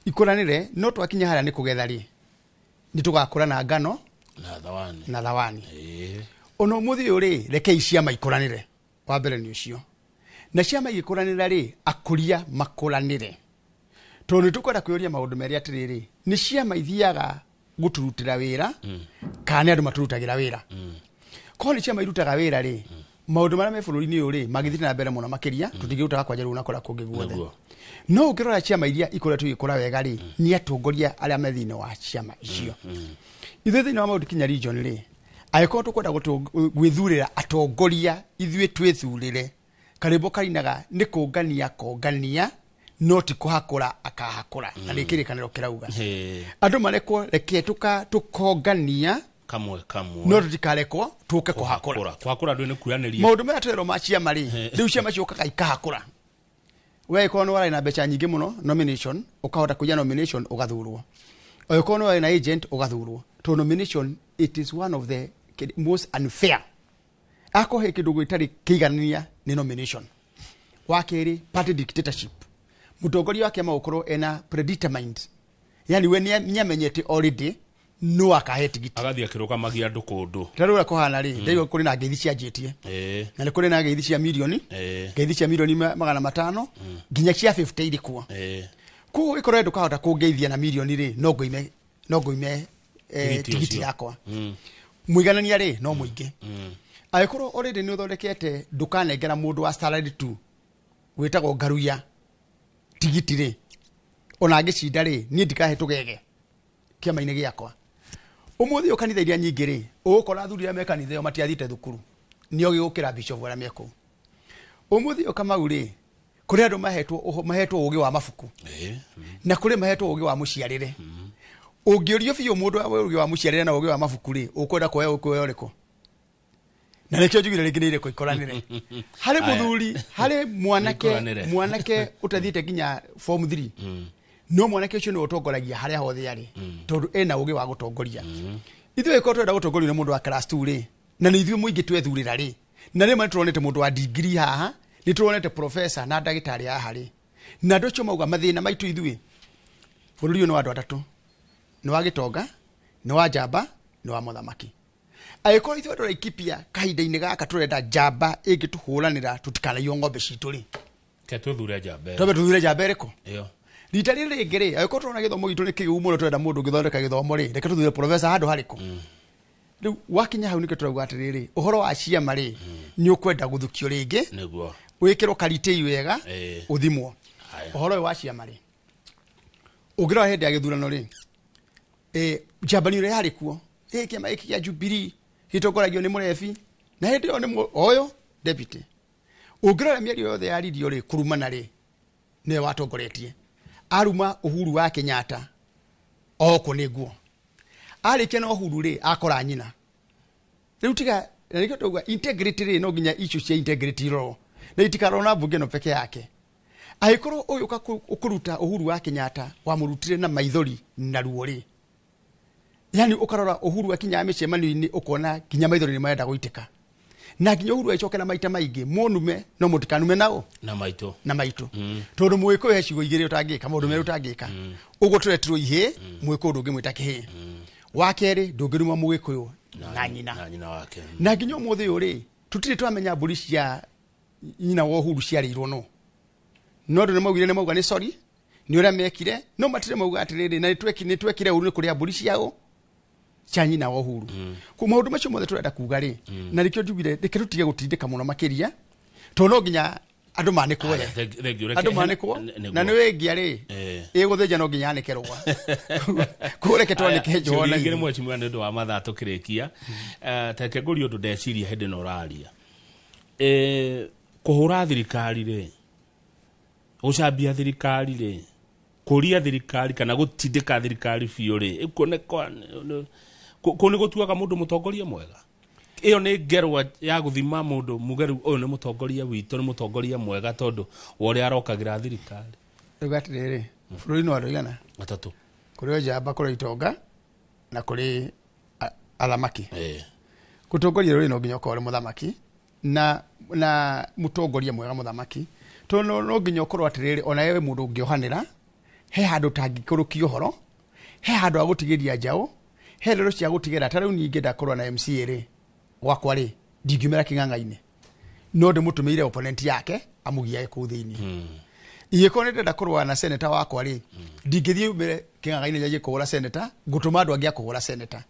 Ikũranĩre, no twakinya harĩa nĩ kũgetha rĩ, nĩ tũgakũra na ngano na thawani. Na thawani. Ona ũmũthĩ ũyũ rĩ, rekei ciama ikũranĩre. Wa mbere nĩ ũcio. Na ciama igĩkũranĩra rĩ, akũria makũranĩre. Tondũ nĩ tũkwenda kwĩyũria maũndũ merĩ atĩrĩrĩ, nĩ ciama ithiaga gũtũrutĩra wĩra kana nĩ andũ matũrutagĩra wĩra? Korwo nĩ ciama irutaga wĩra rĩ, maũndũ marĩa me bũrũri-inĩ ũyũ rĩ magĩthiĩ na mbere mũno makĩria, tũtingĩrutaga kwanja rũu na kũrĩa kũngĩ guothe. No ũngĩrora ciama iria ikoretwo igĩkũra wega rĩ, nĩ atongoria arĩa me thĩinĩ wa ciama icio. Ithuĩ thĩinĩ wa Mount Kenya region rĩ, angĩkorwo tũkwenda gwĩthurĩra atongoria, ithuĩ twĩthurĩre. Karĩmbo karinaga nĩ kũngania kongania, no ti kũhakũra akahakũra. Na nĩ kĩrĩkanĩro kĩrauga. Andũ marekwo, reke tũkongania kamwe kamwe, no tũtikarekwo tũke kũhakũra. Kũhakũra andũ nĩ kuranĩria. Maũndũ maya twerwo ma ciama rĩ, rĩu ciama ciũkaga ikahakũra. We ĩkorwo nĩ warĩ na mbeca nyingĩ mũno nomination, ũkahota kũiya nomination ũgathurwo. Ũngĩkorwo nĩ warĩ na agent ũgathurwo. To nomination, it is one of the most unfair. Akorwo he kĩndũ gĩtarĩ kĩiganania nĩ nomination. Wa kerĩ, party dictatorship. Mũtongoria wa kĩama gũkorwo ena predetermined. Yani we nĩamenyete already no akahe tigiti. Agathiĩ akĩrũgamagia andũ kũndũ. Ta rĩu ũrĩa kũhana rĩ, ndaigua kũrĩ na ngeithi cianjĩtie. Na nĩ kũrĩ na ngeithi cia mirioni, ngeithi cia mirioni 500, nginya cia 50 irĩ kuo. Koguo ĩkorwo ndũkahota kũngeithia na mirioni rĩ, no ngũime tigiti yakwa. Mũiganania rĩ, no mũingĩ. Angĩkorwo already nĩ ũthondekete ndũkanengera mũndũ wa salary tu wĩtagwo Ngaruiya tigiti rĩ, ona angĩcinda rĩ, niĩ ndikahe tũgege kĩama-inĩ gĩakwa. Ũmũthĩ ũyũ kanitha iria nyingĩ rĩ, ũgũkora athuri arĩa me kanitha ĩyo matiathiĩte thukuru, nĩ ogĩ gũkĩra bishop arĩa me kũu. Ũmũthĩ ũyũ Kamau rĩ, kũrĩ andũ mahetwo ũgĩ wa mabuku na kũrĩ mahetwo ũgĩ wa mũciarĩre. Ũngĩũrio biũ mũndũ wa ũgĩ wa mũciarĩre na ũgĩ wa mabuku rĩ, ũkwenda kuoya ũkuoya ũrĩkũ? Na nĩkĩo njugire rĩngĩ nĩ irĩkũ ikoranĩre. Harĩ mũthuri, harĩ mwanake ũtathiĩte nginya form 3. No mwanake ũcio nĩwe ũtongoragia harĩa hothe arĩ, tondũ ena ũgĩ wa gũtongoria. Ithuĩ ĩkorwo tũrenda gũtongorio nĩ mũndũ wa class 2 rĩ, na nĩ ithuĩ mũingĩ twethurĩra rĩ, na rĩmwe nĩtũronete mũndũ wa degree haha, nĩtũronete professor na ndagĩtarĩ haha rĩ, na andũ acio mauga mathĩna maitũ ithuĩ, bũrũri ũyũ nĩ wa andũ atatũ, nĩ wa gĩtonga, nĩ wa njamba, nĩ wa mũthamaki. Angĩkorwo ithuĩ andũ a Laikipia kahinda-inĩ gaka tũrenda njamba ĩngĩtũhũranĩra tũtikanaiywo ng'ombe citũ rĩ, Ke twĩthure njamba ĩyo. Twambe tũthure njamba ĩrĩkũ? Ĩyo. Rita rĩrĩ rĩngĩ rĩ, angĩkorwo tũrona gĩthomo gitũ nĩ kĩgĩu mũno tũrenda mũndũ ũngĩthondeka gĩthomo rĩ, reke tũthure professor handũ harĩkũ? Rĩu wakinya hau nĩkĩo tũrauga atĩrĩrĩ, ũhoro wa ciama rĩ, nĩ ũkwenda gũthukio rĩngĩ, Nĩguo. wĩkĩrwo karitĩi wega, ũthimwo. Ũhoro ũyũ wa ciama rĩ, ũngĩrora hĩndĩ ya gĩthurano rĩ, njambanio ĩrĩa yarĩ kuo, kĩama gĩkĩ kĩa Jubilee gĩtongoragio nĩ mũrebi, na hĩndĩ ĩyo nĩ ũyũ deputy. Ũngĩrora mĩario yothe yaririo rĩ, kũrumana rĩ, nĩwe watongoretie. Aruma Uhuru wa Kenyatta okwo nĩ nguo. Arĩkia na Uhuru rĩ, akora nyina. Rĩu tiga, na nĩkĩo tũrauga integrity rĩ, no nginya issue cia integrity irorwo. Na itikarorwo na mbunge ĩno peke yake. Angĩkorwo ũyũ ũkũruta Uhuru wa Kenyatta wamũrutire na maithori na ruo rĩ, yani ũkarora Uhuru akinyaga mĩcemanio-inĩ ũkona nginya maithori nĩ marenda gũitĩka. Na nginya Uhuru ecokera maita maingĩ mũnume no mũtikanume nao na maitũ na maitũ tondũ mũgĩkũyũ he ciugo igĩrĩ ũtangĩka maũndũ merĩ ũtangĩka ũguo tũretirwo ihĩĩ mũgĩkũyũ ndũngĩmwĩta kĩhĩĩ wa kerĩ ndũngĩruma mũgĩkũyũ na nyina na nyina wake na nginya ũmũthĩ ũyũ rĩ tũtirĩ twamenya mbũri cia nyina wa Uhuru ciarĩirwo no no andũ nĩmaugire nĩmauga nĩ sorry nĩ ũrĩa mekire no matirĩ mauga atĩrĩrĩ na nĩtwekire ũru nĩ kũrĩa mbũri ciao cia nyina wa Uhuru ko maũndũ macio mothe tũrenda kuga rĩ na nĩkĩo njugire reke tũtige gũtindĩka mũno makĩria tondũ no nginya andũ manĩkwo Aya, thank you. Reke- andũ manĩkwo na nĩ wĩngia rĩ ĩgũthĩnja no nginya yanĩke rũa koguo reke twanĩke njoho na ingĩ nĩ ithuĩ. mheshimiwa nĩ ũndũ wa mathaa tũkĩrĩkia. Tareke ngũrie ũndũ ndeciria hĩndĩ ĩno ũraria. Kũhũra thirikari rĩ, gũcambia thirikari rĩ, kũria thirikari kana gũtindĩka thirikari biũ rĩ, ĩkuoneka kũu nĩ gũtuaga mũndũ mũtongoria mwega? Ĩyo nĩ ngerwa ya gũthima mũndũ muge rĩu ũyũ nĩ mũtongoria witũ, nĩ mũtongoria mwega tondũ wa ũrĩa arokagĩra thirikari. Rĩu atĩrĩrĩ bũrũri no andũ aigana Atatũ. kũrĩ njamba kũrĩ itonga na kũrĩ athamaki. Gũtongoria rũrĩrĩ no nginya ũkorwo ũrĩ mũthamaki na mũtongoria mwega mũthamaki tondũ no nginya ũkorwo atĩrĩrĩ ona wewe mũndũ ũngĩohanĩra he handũ ũtangĩkũrũkia ũhoro he handũ ha gũtigĩria njaũ he ndeto cia gũtigĩra ta rĩu niĩ ingĩenda kũrũa na MCA rĩ gwakwa rĩ ndingiumĩra kĩng'ang'a-inĩ no ndĩmũtũmĩire opponent yake amũgiage kũu thĩinĩ. Ingĩkorwo nĩ ndĩrenda kũrũa na senator wakwa rĩ ndingĩthiĩ umĩre kĩng'ang'a-inĩ njanjie kũhũra senator ngũtũma andũ angĩ a kũhũra senator.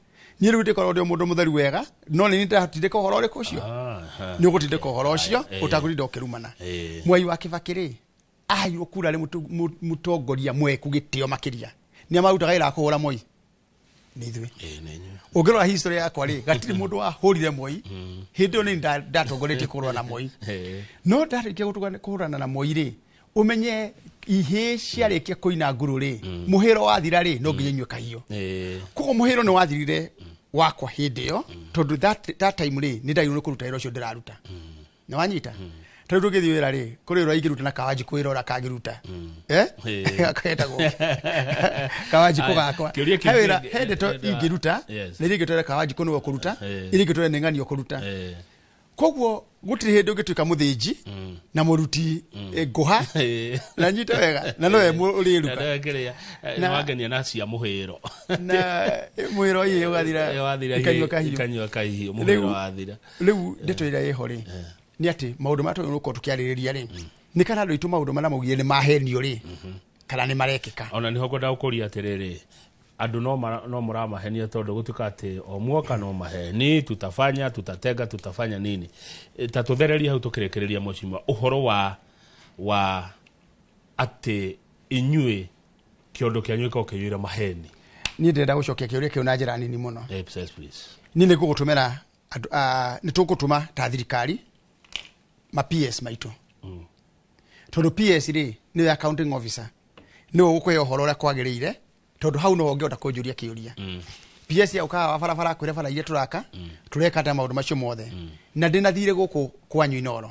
Niĩ rĩu ndĩkorwo ndĩ o mũndũ mũtheru wega no nĩ niĩ ndĩratindĩka ũhoro ũrĩkũ ũcio nĩ ũgũtindĩka ũhoro ũcio ũtagũtinda ũkĩrumana. Mwai wa Kibaki rĩ aheirwo kura arĩ mũtongoria mweku gĩtĩo makĩria nĩ amarutaga wĩra wa kũhũra Moi nĩ ithuĩ. Ũngĩrora history yakwa rĩ gatirĩ mũndũ wahũrire Moi hĩndĩ ĩyo nĩ ndatongoretie kũrũa na Moi no ndarĩkia kũhũrana na Moi rĩ ũmenye ihĩĩ ciarĩkia kũina nguru rĩ mũhĩro wathira rĩ no nginya inyue kahiũ koguo mũhĩro nĩ wathirire wakwa hĩndĩ ĩyo tondũ that time rĩ nĩ ndagĩrĩirwo nĩ kũruta wĩra ũcio ndĩraruta nĩ wanyita ta rĩu tũngĩthiĩ wĩra rĩ kũrĩ wĩra ingĩruta na Kawanjikũ wĩra ũrĩa kangĩruta ketagwo Kawanjikũ gakwa he wĩra he ndeto ingĩruta na iria ingĩtware Kawanjikũ nĩwe ũkũruta iria ingĩtware nĩ ng'ani ũkũruta koguo gũtirĩ hĩndĩ ũngĩtuĩka mũthĩnji na mũruti ngũha na nyite wega na nowe ũrĩruka nĩwangenia na cia mũhĩro na mũhĩro ĩĩ ũgathira ikanyua kahiũ ikanyua kahiũ mũhĩro wathira. Rĩu ndeto ĩrĩa ĩho rĩ nĩ atĩ maũndũ marĩa twagĩrĩirwo gũkorwo tũkĩarĩrĩria rĩ nĩ kana andũ aitũ maũndũ marĩa maugire nĩ mahenio rĩ kana nĩ marekĩka. Ona nĩho ngwenda gũkũria atĩrĩrĩ andũ no mũramahenia tondũ gũtuĩka atĩ o mwaka no maheni tutafanya tutatenga tutafanya nini. Ta tũthererie hau tũkĩrĩkĩrĩria mheshimiwa ũhoro wa atĩ inyuĩ kĩondo kĩanyu gĩkoragwo kĩiyũire maheni. Niĩ ndĩrenda gũcokia kĩũria kĩu na njĩra nini mũno. Yes, please. Niĩ nĩ ngũgũtũmĩra nĩ tũgũtũma ta thirikari ma PS maitũ tondũ PS rĩ nĩwe accounting officer nĩwe ũgũkũhe ũhoro ũrĩa kwagĩrĩire tondũ hau no ũngĩhota kũnjũria kĩũria. PS yaukaga wa barabara kwĩra bara iria tũraka tũreka atĩa maũndũ macio mothe na ndĩna thirĩ gũkũ kwanyu Inooro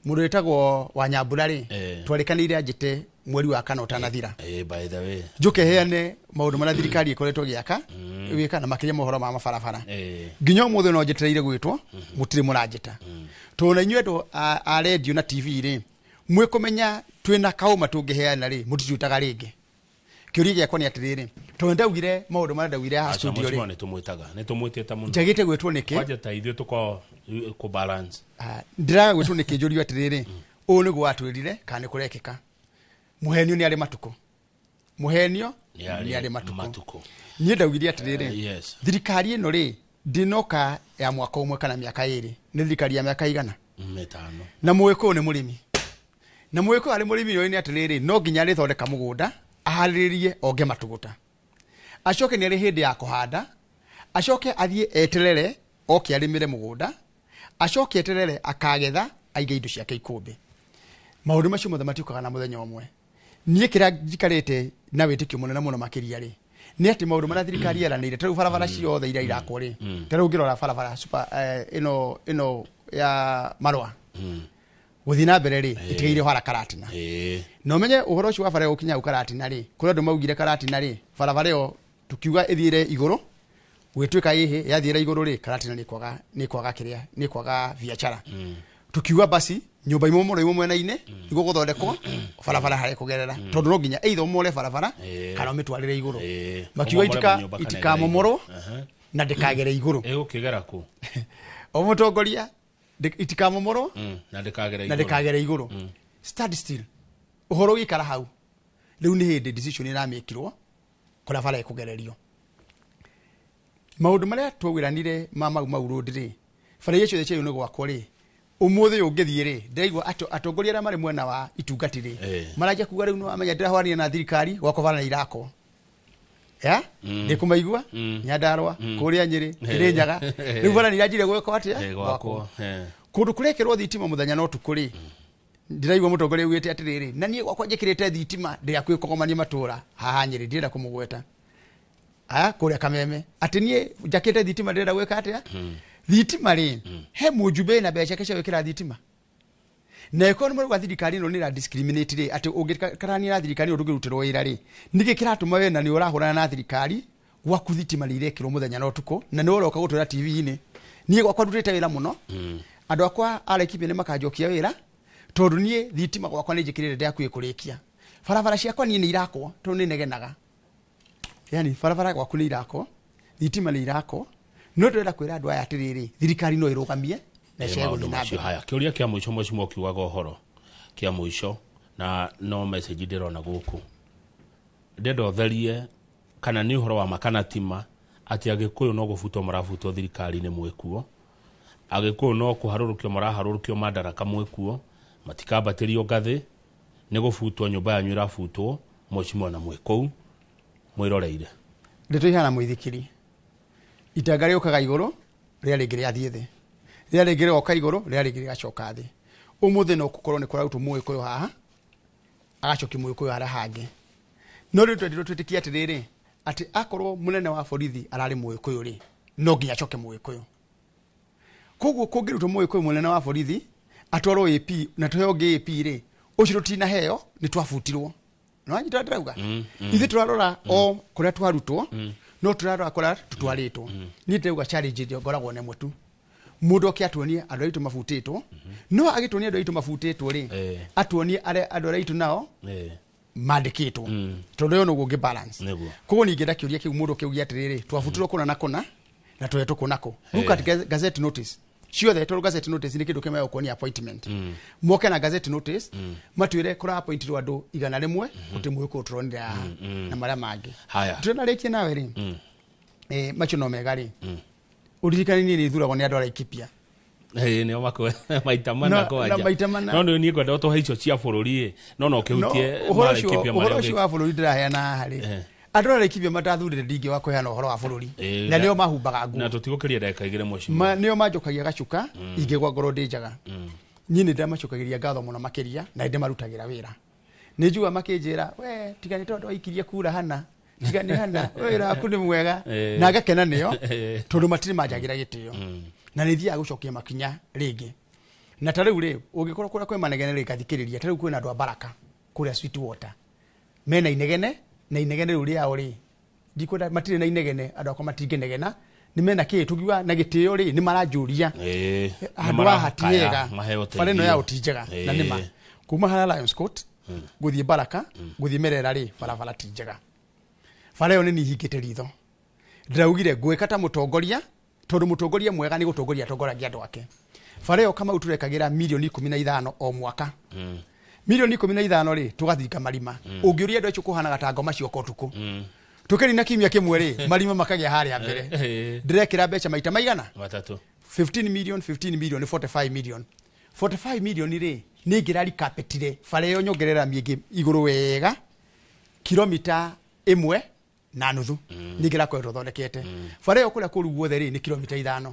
mũndũ wĩtagwo Wanyambura rĩ twarĩkanĩire anjĩte mweri wa kana ũtanathira by the way njũke heane maũndũ marĩa thirikari ĩkoretwo ĩgĩaka ĩgĩka na makĩria mohoro ma mabarabara nginya ũmũthĩ no njetereire gwĩtwo mũtirĩ mũranjĩta tondũ na inyuĩ andũ a radio na TV rĩ mwĩkũmenya twĩna kaũma tũngĩheana rĩ mũtitwĩtaga rĩngĩ. Kĩũria gĩakwa nĩ atĩrĩrĩ tondũ ndaugire maũndũ marĩa ndaugire haha studio rĩ nĩ tũmwĩtaga nĩ tũmwĩtĩte mũno njagĩte gwĩtwo nĩkĩ kwanja ta ithuĩ tũkorwo kũ balance ndĩraga gwĩtwo nĩkĩ njũrio atĩrĩrĩ ũũ nĩguo watwĩrire kana nĩ kũrekĩka. Mũhenio nĩ arĩ matukũ mũhenio nĩ arĩ matukũ. Niĩ ndaugire atĩrĩrĩ thirikari ĩno rĩ ndĩnoka ya mwaka ũmwe kana mĩaka ĩrĩ nĩ thirikari ya mĩaka igana 5 na mũgĩkũyũ nĩ mũrĩmi na mũgĩkũyũ arĩ mũrĩmi ũyũ nĩ atĩrĩrĩ no nginya arĩthondeka mũgũnda aharĩrĩrie onge matũgũta acoke nĩ arĩ hĩndĩ ya kũhanda acoke athiĩ eterere oke arĩmĩre mũgũnda acoke eterere akagetha aige indo ciake ikũmbĩ. Maũndũ macio mothe matiũkaga na mũthenya ũmwe. Niĩ kĩrĩa njikarĩte na wĩtĩkio mũnene mũno makĩria rĩ nĩ atĩ maũndũ marĩa thirikari yeranĩire ta rĩu barabara ciothe iria irakwo rĩ ta rĩu ũngĩrora barabara super ĩno ya Marũa gũthiĩ na mbere rĩ ĩtigĩire hara Karatina na ũmenye ũhoro ũcio wa bara gũkinya hau Karatina rĩ kũrĩ andũ maugire Karatina rĩ barabara ĩyo tukiuga ĩthiĩre igũrũ Gwĩtuĩka ĩhĩ yathiĩra igũrũ rĩ, Karatina nĩ kwaga kĩrĩa, nĩ kwaga biacara. Tukiuga basi nyũmba imomorwo imwe mwena-inĩ nĩguo gũthondekwo barabara harĩa kũgerera, tondũ no nginya either ũmomore barabara kana ũmĩtwarĩre igũrũ. Makiuga Ũmomore manyũmba kana itikamomorwo ĩgere igũrũ. Na ndĩkagere igũrũ. Ĩgũkĩgera kũ? O mũtongoria, itikamomorwo Na ndĩkagere na igũrũ. Ndĩkagere igũrũ. Stand still, ũhoro ũgĩikara hau. Rĩu nĩ hĩndĩ decision ĩramĩkirwo kũrĩa bara ĩkũgererio. Maũndũ marĩa twawĩranire ma Mau Mau Road rĩ, bara iria ciothe ciagĩrĩirwo nĩ gwakwo rĩ, ũmũthĩ ũyũ ũngĩthiĩ rĩ, ndĩraigua atongoria arĩa marĩ mwena wa itungati rĩ, maranjia kuga rĩu nĩwamenya ndĩrahũranire na thirikari gwakwa bara nĩ irakwo. Ya ndĩkũmaigua Nyandarũa, kũrĩa Nyĩrĩ, Kĩrĩnyaga, rĩu bara nĩ iranjire gwĩkwo atĩa? Gwakwo. Kũndũ kũrekĩrwo thitima mũthenya na ũtukũ rĩ, ndĩraigua mũtongoria augĩte atĩrĩrĩ, na niĩ gwakwa njĩkĩrĩte thitima ndĩ hakuhĩ kũgomania matũra haha Nyĩrĩ, ndirenda kũmũgweta, aya kũrĩa Kameme, atĩ niĩ njakĩte thitima ndĩrenda gwĩka atĩa? Thitima rĩ, he mũjumbe na mbeca ciake cia gwĩkĩra thitima, na ĩkorwo nĩ marauga thirikari ĩno nĩ ĩra discriminate rĩ, atĩ ũngĩkarania na thirikari ĩno ndũngĩrutĩrwo wĩra rĩ, nĩkĩ kĩratũma we na nĩ ũrahũrana na thirikari gwaku thitima nĩ irekĩrwo mũthenya na ũtukũ, na nĩ ũroka gũtwĩra TV-inĩ niĩ gwakwa ndutĩte wĩra mũno, andũ akwa a Laikipia nĩ makanjokia wĩra tondũ niĩ thitima gwakwa nĩ njĩkĩrĩte ndĩ hakuhĩ kũrĩkia. Barabara ciakwa niĩ nĩ irakwo tondũ nĩ negenaga, yani barabara gwaku nĩ irakwo, thitima nĩ irakwo, no ndĩrenda kwĩra andũ aya atĩrĩrĩ, thirikari no ĩrũgamie na ĩcage maũndũ gũthiĩ na macio. mbere. Haya, kĩũria kĩa mũico, mheshimiwa, ũkiugaga ũhoro kĩa mũico na no message ndĩrona gũkũ, ndĩrenda ũtherie kana nĩ ũhoro wa ma kana ti ma atĩ Agĩkũyũ no gũbutwo marabutwo thirikari-inĩ mwĩkuo, Agĩkũyũ no kũharũrũkio maraharũrũkio madaraka mwĩkuo, matikambatĩrio ngathĩ, nĩ gũbutwo nyũmba yanyu ĩrabutwo, mheshimiwa, na mwĩ kũu mwĩroreire. Ndeto ihana mũithikiri, itanga rĩũkaga igũrũ, rĩrĩa rĩngĩ rĩathiĩ thĩ, rĩrĩa rĩngĩ rĩgoka igũrũ, rĩrĩa rĩngĩ rĩgacoka thĩ. Ũmũthĩ no gũkorwo nĩ kũrarutwo mũgĩkũyũ haha, agacokia mũgĩkũyũ harĩa hangĩ. No rĩu twendirwo twĩtĩkie atĩrĩrĩ, atĩ akorwo mũnene wa borithi ararĩ mũgĩkũyũ rĩ, no nginya acoke mũgĩkũyũ. Koguo kũngĩrutwo mũgĩkũyũ mũnene wa borithi atwarwo AP na tũheo ũngĩ AP rĩ, ũcio tũtinaheo nĩ twabutirwo. Nĩwanyita ndĩrauga? Ithuĩ tũrarora o kũrĩa twarutwo, no tũrarora kũrĩa tũtwarĩtwo. Niĩ ndĩrauga challenge ĩrĩa ngoragwo na ĩmwe tu, mũndũ oke atuonie andũ aitũ mabutĩtwo. No agĩtuonie andũ aitũ mabutĩtwo rĩ, atuonie andũ arĩa aitũ nao mandĩkĩtwo, tondũ ĩyo noguo ũngĩ balance. Koguo ningĩenda kĩũria kĩu mũndũ kĩugia atĩrĩrĩ, twabutirwo kũna na kũna na twehetwo kũ na kũ. Look at gazette notice ciothe, tondũ gazette notice nĩ kĩndũ kĩmwe gĩa gũkuonia appointment. Moke na gazette notice matwĩre kũra appointirwo andũ 100, gũtirĩ mũgĩkũyũ tũronire haha na marĩa mangĩ. Haya. Tũranarĩkia nawe rĩ, macio no mega rĩ, ũririkane niĩ nĩ thuragwo nĩ andũ a Laikipia. Nĩo makwe maita mana kwanja. Na maita mana. No nĩ niĩ ngwenda ũtũhe icio cia bũrũri ĩ, no ũkĩhutie ũhoro ma ũcio Laikipia ũhoro marĩa ũcio wa bũrũri ndĩraheana haha rĩ, andũ a Laikipia matathurire ndingĩ wa kũheana ũhoro wa bũrũri, na nĩo mahumbaga nguo. Na tũtigũkĩria ndagĩka 2, mheshimiwa. Nĩo manjokagia gacuka ingĩgwa ngorwo ndĩ njaga. Niĩ nĩ ndĩramacokagĩria ngatho mũno makĩria, na nĩ ndĩmarutagĩra wĩra. Nĩ njugaga makĩnjĩra, we tiga nĩ tondũ waikirie kura hana, tiga nĩ hana, we wĩra waku nĩ mwega, na ngakena nĩo tondũ matirĩ manjagĩra gĩtĩo, na nĩ thiaga gũcokia makinya rĩngĩ. Na ta rĩu rĩ, ũngĩkorwo kũrĩa kwĩ manegene rĩ, ngathikĩrĩria. Ta rĩu kwĩna andũ a Baraka kũrĩa Sweetwater mena inegene, na inegene rĩu rĩao rĩ, ndikwenda, matirĩ na inegene, andũ akwa matingĩnegena, nĩ mena kĩ tũngiuga na gĩtĩo rĩ, nĩ maranjũria handũ haha ti hega, maheo bara ĩno ũteithio. yao ti njega. Na nĩ ma kuma harĩa Lions Court gũthiĩ Baraka gũthiĩ Merera rĩ, barabara ti njega. Bara ĩyo nĩ niĩ hingĩte ritho, ndĩraugire ngwĩka ta mũtongoria, tondũ mũtongoria mwega nĩ gũtongoria atongoragia andũ ake. Bara ĩyo Kamau tũrekagĩra mirioni 15 o mwaka, mirioni 15 rĩ, tũgathinga marima. Ũngĩũria andũ acio kũhanaga ta ngoma cioka ũtukũ, tũkĩrina kiumia kĩmwe rĩ, marima makagĩa harĩa mbere. Ndĩrekĩra mbeca maita maigana? Matatũ. 15 million, 15 million, 45 million. 45 million rĩ, nĩ ingĩrarikapetire bara ĩyo nyongerera mĩingĩ igũrũ wega, kilomita 1.5 nĩ ingĩrakoretwo thondekete bara ĩyo. Kũrĩa kũru guothe rĩ, nĩ kilomita 5.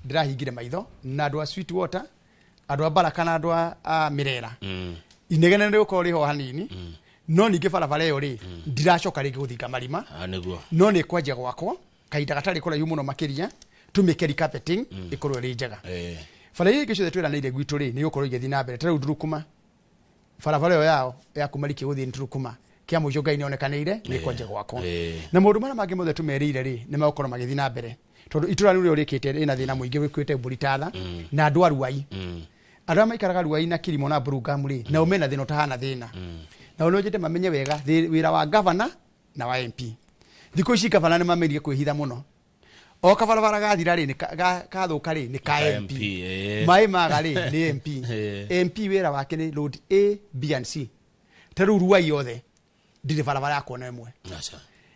Ndĩrahingire maitho na andũ a Sweetwater, andũ a Baraka na andũ a Mirera, inegene nĩ rĩgũkorwo rĩho hanini, no ningĩ barabara ĩyo rĩ, ndiracoka rĩngĩ gũthinga marima. Nĩguo. No nĩ kwanjia gwakwo kahinda gatarĩ kũraihu mũno makĩria, tũmĩke recarpeting ĩkorwo ĩrĩ njega. Bara iria ingĩ ciothe twĩranĩire gwitũ rĩ, nĩ igũkorwo igĩthiĩ na mbere. Ta rĩu Ndurukuma, barabara ĩyo yao ya kuma Rikia gũthiĩ Nturukuma, kĩa mũico Ngai nĩonekanĩire nĩ kwanjia gwakwo. Na maũndũ marĩa mangĩ mothe tũmerĩire rĩ, nĩ megũkorwo magĩthiĩ na mbere. Tondũ itũra rĩu rĩkĩte rĩna thĩna mũingĩ wĩkuĩte mbũri tatha na andũ a Ruai. Andũ arĩa maikaraga Ruai na Kirimo na Burungamu rĩ, nao mena thĩna ũtahana thĩna. Nao no njende mamenye wega wĩra wa gavana na wa MP. Thikũ ici gavana nĩ mamerie kwĩhitha mũno. O kabarabara gathira rĩ, kathũka rĩ, nĩ ka MP. Maĩ maga rĩ, nĩ MP. MP wĩra wake nĩ road A, B and C. Ta rĩu Ruai yothe ndirĩ barabara ya kuona ĩmwe.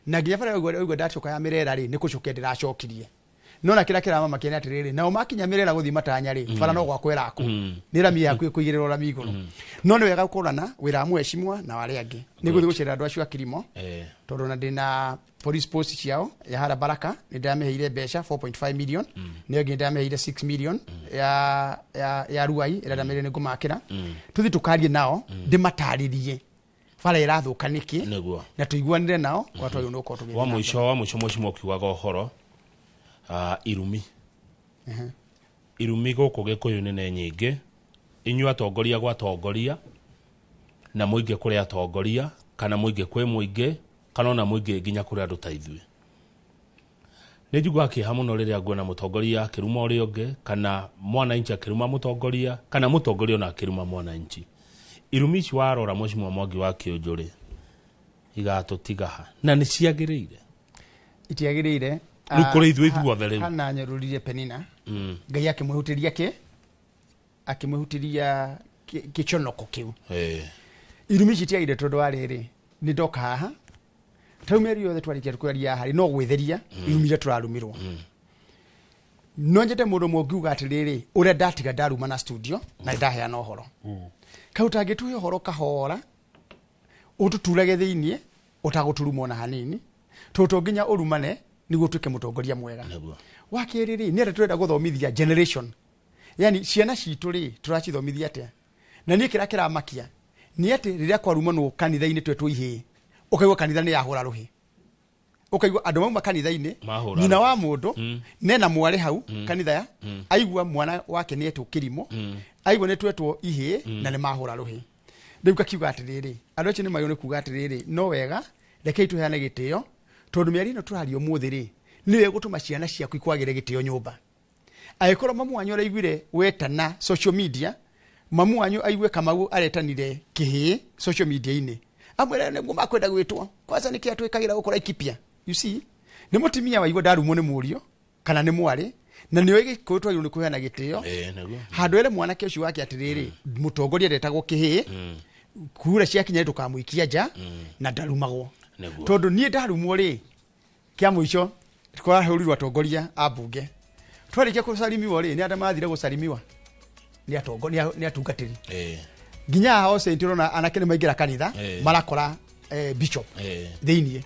Na nginya bara ũguo ndacoka ya Mĩrera rĩ, nĩ kũcokia ndĩracokirie. No na kĩrĩa kĩramamakia nĩ atĩrĩrĩ, nao makinya Mĩrera gũthiĩ matanya rĩ, bara no gwakwo ĩrakwo. Nĩ rami yaku ĩkũigĩrĩrwo rami igũrũ. No nĩ wega gũkũrana wĩra wa mheshimiwa na wa arĩa angĩ. Nĩ gũthiĩ gũcerera andũ acio a Kirimo. Tondũ na ndĩna police post ciao ya hara Baraka, nĩ ndĩramĩheire mbeca 4.5 million. Nĩyo ĩngĩ ndĩramĩheire 6 million ya Ruai ĩrĩa ndamĩrire nĩ ngũmakĩra. Tũthiĩ tũkarie nao, ndĩmatarĩrie bara ĩrathũka nĩkĩ, na tũiguanĩre nao kwa twagĩrĩirwo nĩ gũkorwo tũgĩthiĩ wa mũico mheshimiwa ũkiugaga ũhoro irumi. Irumi gũkũ Gĩkũyũ-inĩ nĩ nyingĩ. Inyuĩ atongoria gwa atongoria, na mũingĩ kũrĩ atongoria, kana mũingĩ kwĩ mũingĩ, kana ona mũingĩ nginya kũrĩ andũ ta ithuĩ. Nĩ njiguaga kĩeha mũno rĩrĩa nguona mũtongoria akĩruma ũrĩa ũngĩ, kana mwananchi akĩruma mũtongoria, kana mũtongoria ona akĩruma mwananchi. Irumi ici warora mheshimiwa Mwangi wa Kĩũnjũ rĩ, igatũtiga ha? Na nĩ ciagĩrĩire? Itiagĩrĩire. Rĩu kũrĩ ithuĩ ithuothe rĩu. Hana anyũrũrire Penina. Ngai akĩmwĩhutĩria kĩ? Akĩmwĩhutĩria kĩconoko kĩu. Irumi ici itiagĩrĩire tondũ wa rĩrĩ, nĩ ndoka haha. Ta rĩu mĩario yothe twarĩkia kwaria haha rĩ, no gwĩtheria irumi iria tũrarumirwo. No nyende mũndũ ũmwe ũngiuga atĩrĩrĩ, ũrĩa ndatiga ndaruma na studio na ndaheana ũhoro. Kau tangĩtũhe ũhoro kahora, ũtũturage thĩiniĩ, ũtagũturuma ona hanini, tondũ to nginya ũrumane nĩguo ũtuĩke mũtongoria mwega. Wa kerĩ rĩ, nĩ atĩa tũrenda gũthomithia generation? Yani ciana citũ rĩ, tũracithomithia atĩa? Na niĩ kĩrĩa kĩramakia nĩ atĩ rĩrĩa kwarumanwo kanitha-inĩ twetwo ihĩĩ, ũkaigua kanitha nĩ yahũra rũhĩ. Ũkaigua andũ mauma kanitha-inĩ, nyina wa mũndũ nena mwarĩ hau kanitha ya, aigua mwana wake nĩ etwo kĩrimũ, aigua nĩ twetwo ihĩĩ na nĩ mahũra rũhĩ. Rĩu ngakiuga atĩrĩrĩ, andũ acio nĩ magĩrĩirwo nĩ kuga atĩrĩrĩ, no wega rekei tũheane gĩtĩo, tondũ mĩario ĩno tũraria ũmũthĩ rĩ, nĩyo ĩgũtũma ciana ciaku ikwagĩre gĩtĩo nyũmba. Angĩkorwo mamu wanyu araiguire wetana social media, mamu wanyu aigue Kamau aretanire kĩhĩĩ social media-inĩ, amwĩre nĩguo makwenda gwĩtwo, kwanza nĩkĩ atwĩkagĩra gũkũ Laikipia? You see, nĩ mũtumia waigua ndarumwo nĩ mũriũ kana nĩ mwarĩ, na nĩoĩ Gĩkũyũ twagĩrĩirwo nĩ kũheana gĩtĩo. Handũ ere mwanake ũcio wake atĩrĩrĩ, mũtongoria ndetagwo kĩhĩĩ, kura ciakinya ndũkamũikia nja, na ndarumagwo. Tondũ niĩ ndarumwo rĩ, kĩa mũico kwarahũrirwo atongoria a mbunge. Twarĩkia kũcarimiwa rĩ, nĩ andũ mathire gũcarimiwa nĩ atungatĩri. Nginya haha All Saints ũrona anake nĩ maingĩra kanitha, marakora bishop thĩiniĩ.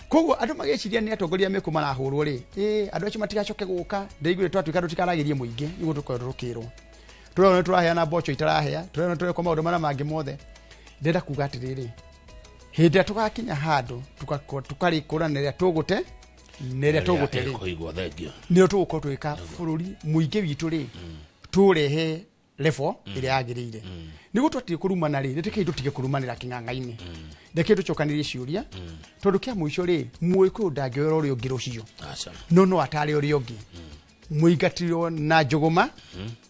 Koguo andũ magĩciria nĩ atongoria mekũ marahũrwo rĩ, andũ acio matigacoke gũka, ndaiguire twatuĩka tũtikaragĩrie mũingĩ nĩguo tũkorwo tũkĩrwo. Tũrona nĩ tũraheana mboco itarahea, tũrona nĩ tũrekwo maũndũ marĩa mangĩ mothe. Ndĩrenda kuga atĩrĩrĩ, hĩndĩ ĩrĩa tũgakinya handũ tũkarĩkũrana ĩrĩa tũgũte na ĩrĩa tũgũte rĩ, nĩyo tũgũkorwo tũgĩka bũrũri mũingĩ witũ rĩ, tũrehe level ĩrĩa yagĩrĩire. Nĩguo twatige kũrumana rĩ, nĩtũkei tũtige kũrumanĩra kĩng'ang'a-inĩ. Reke tũcokanĩrie ciũria, tondũ kĩa mũico rĩ, Mũgĩkũyũ ndangĩoera ũrĩa ũngĩ rũciũ. No no atare ũrĩa ũngĩ. Mũingatirwo na njũgũma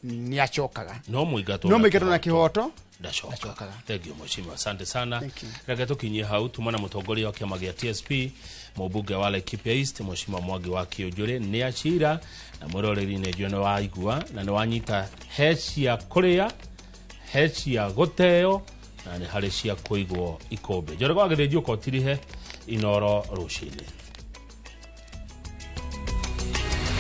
nĩ acokaga. No mũingatwo na kĩhoto ndacokaga. Thank you mheshimiwa, asante sana. Reke tũkinyie hau tuma na mũtongoria wa kĩama gĩa TSP, mũmbunge wa Laikipia East, mheshimiwa Mwangi wa Kĩũnjũrĩ nĩ acira na mwĩroreri nĩ njũĩ nĩ waigua na nĩ wanyita he cia kũrĩa, he cia gũteo na nĩ harĩ cia kũigwo ikũmbĩ. Njoroge wa Gĩthĩnji ũka ũtirihe Inoro rũcinĩ.